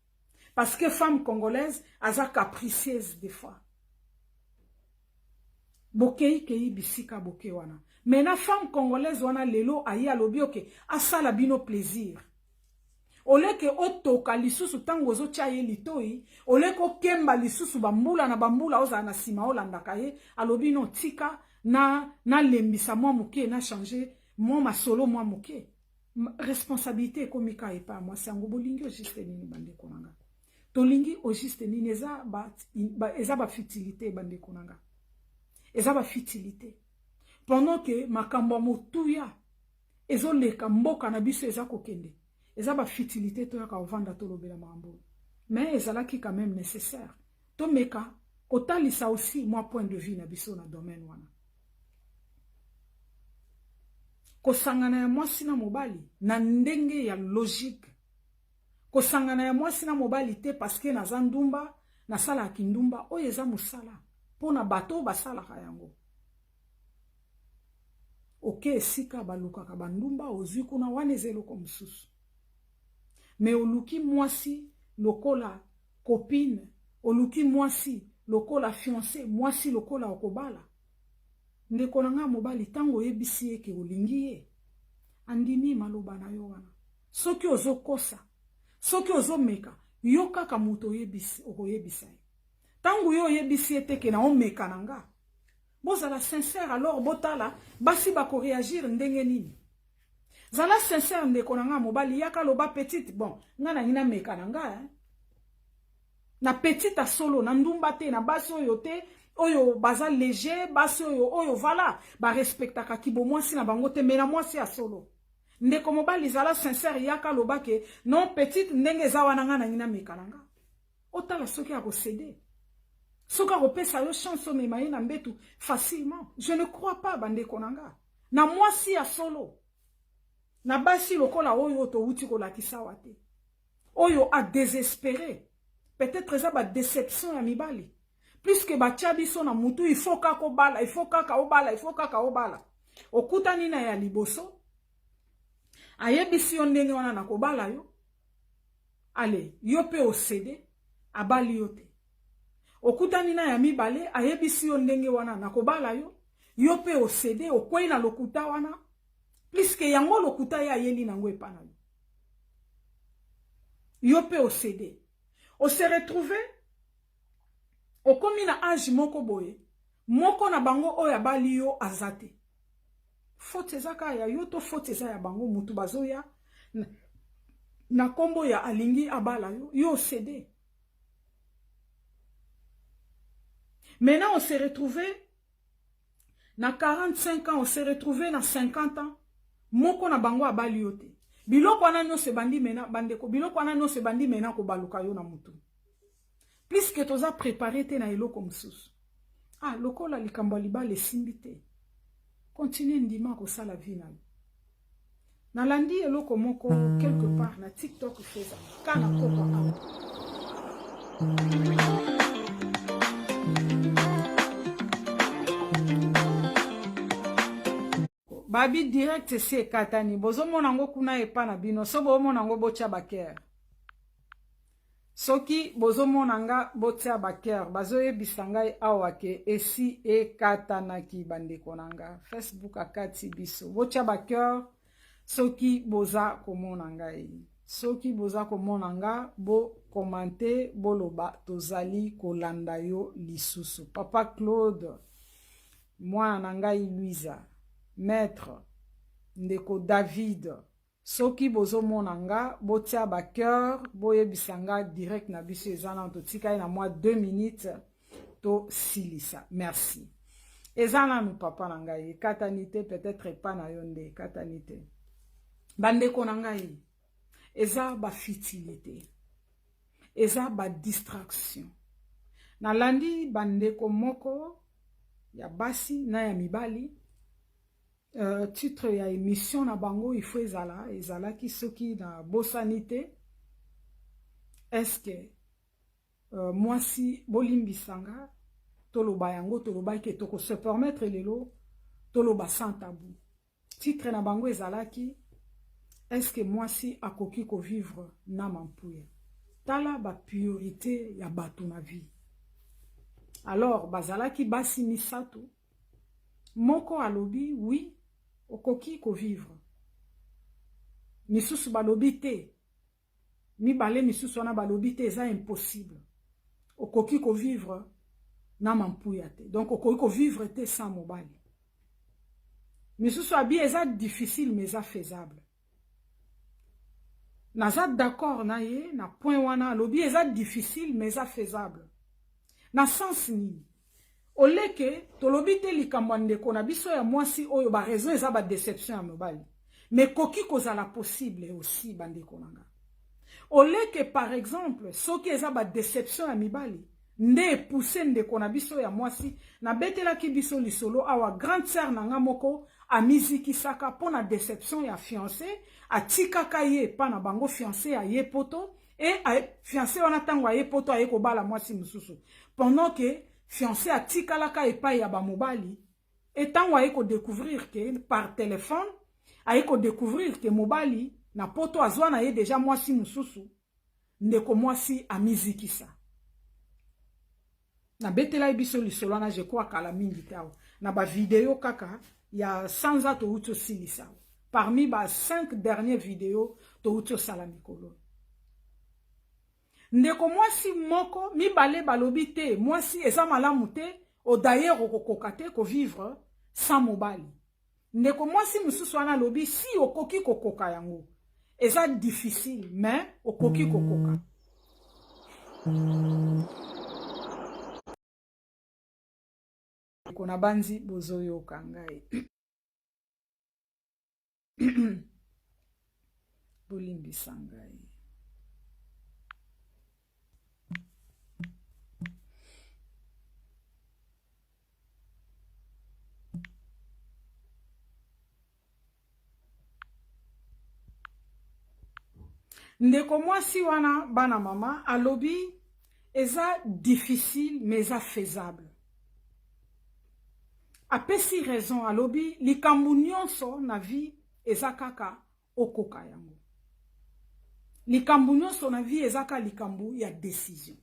parce que femme congolaise aza capricieuse des fois. Bokeikei bisika boke wana, mais na femme congolaise wana lelo aye, alobi oke asala bino plaisir, oleke otoka lisusu ntango ozotia ye litoi, oleke okemba lisusu bambula na bambula, ozala na nsima olandaka ye. Alobi no, tika na nalembisa mwa moke, na change mwa masolo mwa moke. Responsabilité ekomi ka epai ya mwasi yango. Bolingi au juste nini, bandeko na nga? Tolingi au juste nini? Eza bafutilité, bandeko na nga, eza bafutilité. Pendant que makambo ya motuya ezoleka, mboka na biso eza kokende, eza bafutilité. Toyaka kovanda tolobela makambo, mais ezalaki quand même nécessaire tomeka kotalisa aussi mwa point de vue na biso na domaine wana. Kosangana ya mwasi na mobali na ndenge ya logique, kosangana ya mwasi na mobali te parce que naza ndumba, nasalaka kindumba. Oyo eza mosala. mpo na bato oyo basalaka yango. Oke esika balukaka bandumba, ozwi kuna, wana eza eloko mosusu. Me oluki mwasi lokola copine, oluki mwasi lokola fiancé, mwasi lokola okobala. Ndeko na ngai mobali, ntango oyebisi ye ke olingi ye, andimi maloba na yo wana. Soki ozokosa, soki ozomeka, yo kaka moto oyebisi, okoyebisa ye. Ntango yo oyebisi ye te ke na omeka na nga, bozala sincère. Alors botala basi bakoreagir ndenge nini. Zala sincère, ndeko na nga mobali, yaka loba petite, bon, nga nangi nameka na nga, eh? Na petite ya solo, na ndumba te, na basi oyo te, oyo baza léger, basi oyo oyo vala barespectaka kibomwasi na bango te, me na mwasi ya solo. Ndeko mobali, zala sincère, yaka loba ke non, petite, ndenge eza wana, nga nangi nameka na nga. Otala soki akocéder, soki akopesa yo chance omema ye na mbetu facilement. Je ne crois pas, bandeko na nga, na mwasi ya solo, na basi lokola oyo towuti kolakisa awa te, oyo adésespéré. Peut-être eza badéception ya mibali, puisque batia biso na mutu, il faut kaka obala, il faut kaka obala, il faut kaka obala. Okutani na ya liboso, ayebisi yo ndenge wana, na kobala yo. Ale, yo mpe océder, abali yo te. Okutani na ya mibale, ayebisi yo ndenge wana, na kobala yo. Yo mpe océder, okwei na lokuta wana, puisque yango lokuta ye ayeli nango epa na yo. Yo mpe océder, ose retrouve okomi na age moko boye, moko na bango oyo abali yo aza te. Faute eza kaka ya yo to faute eza ya bango? Mutu bazoya na nkombo ya alingi abala yo, yo océder. Maintenant on s'est retrouvé na 45 ans, on s'est retrouvé na 50 ans, moko na bango abali yo te. Biloko wana nyonso ebandi mena, bandeko, biloko wana nyonso ebandi mena kobaluka yo na mutu, puisque toza préparé te na eloko mosusu. Ah, lokola likambo ya libala esimbi te, continue, ndima kosala vie na yo. Nalandi eloko moko quelque part na TikTok, feza ka na kokwa awa. Babi direct esi ekatani, bozomona yango kuna epa na bino. So boomona yango, botya bacœur. Soki bozomona nga, botia bacœur. Bazoyebisa ngai awa ke esi ekatanaki. Bandeko na nga, Facebook akati biso. Botya bacœur soki boza komona ngai. Soki boza komona nga, bocommenter, boloba tozali kolanda yo lisusu. Papa Claude, mwana na ngai Louisa, maître, ndeko David, soki bozomona nga, botia bacœur, boyebisa nga direct na biso eza nano. Totikali na mwa 2 minutes, tosilisa. Merci. Eza nanu, papa na ngai, ekatani te. Peut-être epa na yo nde ekatani te. Bandeko na ngai, eza bafutilité, eza badistraction. Nalandi bandeko moko ya basi na ya mibali, titre ya émission na bango ifo ezala, ezalaki, soki nabosani te, est-ce mwasi, bolimbisanga, toloba yango, tolobaki tokose permettre lelo toloba sans tabou. Titre na bango ezalaki: est-ce mwasi akoki kovivre na mampuya? Tala bapriorité ya bato na vie. Alors bazalaki basi misato. Moko alobi oui, okoki kovivre. Misusu balobi te. Mibale misusu wana balobi te, eza impossible, okoki kovivre na mampuya te, donc okoki kovivre te sans mobali. Misusu abi eza difficile, mais eza faisable. Naza d'accord na ye na point wana. Alobi eza difficile, mais eza faisable na sens nini? Oleke tolobi te likambo ya ndeko na biso ya mwasi oyo, baraison eza badéception ya mobali, mais koki kozala possible aussi, bandeko na nga. Oleke par exemple, soki eza badéception ya mibali nde epousse ndeko na biso ya mwasi, nabetelaki biso lisolo awa, grande sœur na nga moko amizikisaka mpo na déception ya fiancé. Atikaka ye epa na bango, fiancé aye poto, e fiancé wana, ntango aye poto, aye kobala mwasi mosusu pendant ke. Fiancé atikalaka epai ya bamobali e ntango aye kodécouvrir ke par téléphone, aye kodécouvrir ke mobali na poto azwa na ye deja mwasi mosusu. Ndeko mwasi amizikisa. Nabetela ye biso lisolo wana, je crois, kala mingi te awa na bavideo kaka ya sanza touti osilisa, parmi ba 5 dernier video touti osala mikolo. Ndeko mwasi moko, mibale balobi te mwasi eza malamu te, d'ailleurs okokoka te kovivre sans mobali. Ndeko mwasi mosusu wana alobi si okoki kokoka yango, eza difficile mais okoki kokoka. Ndeko na banzi bozoyoka ngai, bolimbisa ngai. Ndeko mwasi wana, bana mama, alobi eza difficile mais eza faisable. Apesi raison, alobi likambo nyonso na vie eza kaka okoka yango. Likambo nyonso na vie eza kaka likambo ya décision.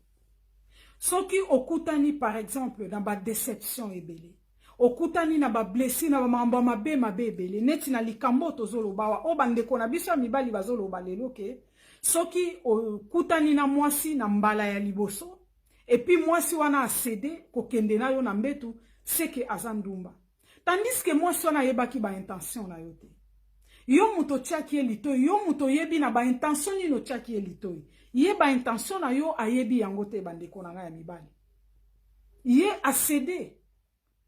Soki okutani par exemple na badéception ebele, okutani na bablessure, na bamakambo ya mabe mabe ebele, neti na likambo oyo tozoloba awa, oyo bandeko na biso ya mibali bazoloba lelo, ke soki okutani na mwasi na mbala ya liboso et puis mwasi wana acéder kokende na yo na mbetu, seke aza ndumba, tandis ke mwasi wana ayebaki baintention na yo te. Yo moto otiaki ye litoi, yo moto oyebi na baintention nini otiaki ye litoi. Ye baintention na yo ayebi yango te. Bandeko na ngai ya mibali, ye acéder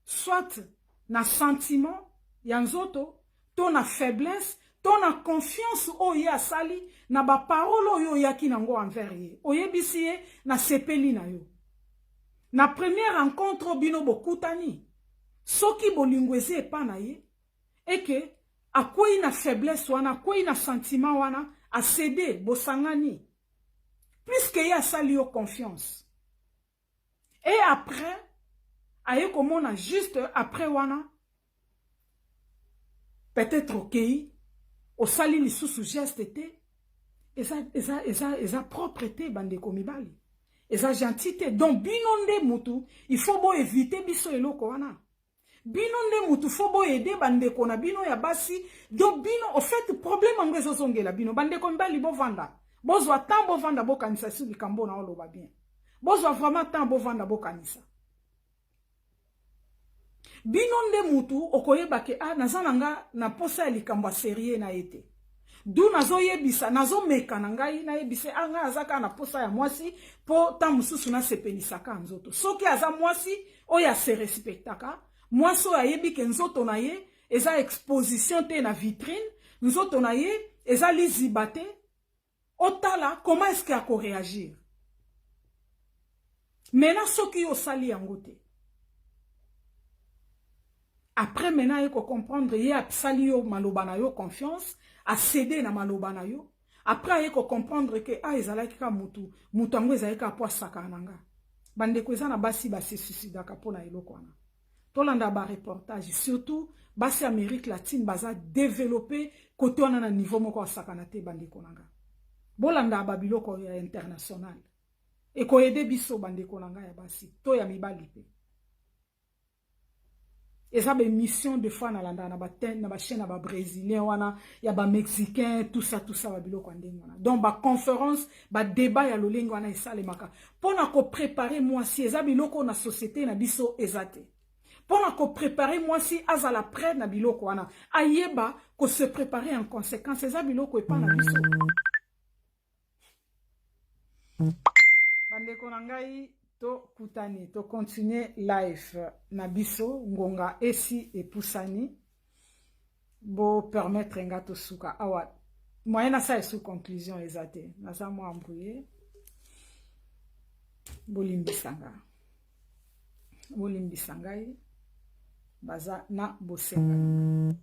soit na sentiment ya nzoto to na faiblesse to na confiance oyo ye asali na baparole oyo oyaki nango envers ye. Oyebisi ye nasepeli na yo na première rencontre oyo bino bokutani. Soki bolingo eza epa na ye, eke akwei na faiblesse wana, akwei na sentiment wana, acéder, bosangani, puisque ye asali yo confiance. Et après aye komona juste après wana, peut-être okei osali lisusu geste te, eza, eza, eza, eza propre te. Bandeko mibali, eza gentil te. Donc bino nde mutu il faut boéviter biso eloko wana. Bino nde mutu faut boaider bandeko na bino ya basi. Donc bino, au fait, problème yango ezozongela bino. Bandeko mibali, bovanda, bozwa temps, bovanda, bokanisa si likambo na oloba bien. Bozwa vraiment temps, bovanda, bokanisa. Bino nde mutu okoyeba ke ah, naza na nga na posa ya likambo ya sérieux na ye te. Du nazoyebisa, nazomeka na ngai nayebisa, ah, ngai aza kaka na posa ya mwasi mpo ntango mosusu nasepelisaka nzoto. Soki aza mwasi oyo ase respectaka, mwasi oyo ayebi ke nzoto na ye eza exposition te na vitrine, nzoto na ye eza liziba te, otala comment est-ce que akoréagir. Maintenant soki yo osali yango te, après maintenant ye kocomprendre, ye asali yo maloba na yo confiance, acéder na maloba na yo, après aye kocomprendre ke ah, ezalaki kaka mutu mutu yango ezalaki kaka po asakana na nga. Bandeko, eza na basi base suicidaka mpo na eloko wana. Tolanda bareportage, surtout basi Amérique latine baza développé kote wana na niveau moko asakana te. Bandeko na nga, bolanda babiloko ya international, ekoaider biso. Bandeko na ngai ya basi to ya mibali mpe, eza baémission de fois nalandaka na bachaîne ya babrésilien wana, ya bamexicain, tout ça, tout ça, babiloko ya ndenge wana. Donc baconférence, badébat ya lolenge wana esalemaka mpona kopréparer mwasi. Eza biloko na société na biso eza te mpona kopréparer mwasi azala prêt na biloko wana, ayeba kose préparer en conséquence. Eza biloko epa na biso. Bandeko na ngai, tokutani, tocontinuer live na biso. Ngonga esi epusani, bopermettre nga tosuka awa. Moyen nasala esu conclusion eza te, naza mwa embrouillé. Bolimbisa nga, bolimbisa ngai, baza na bosenga.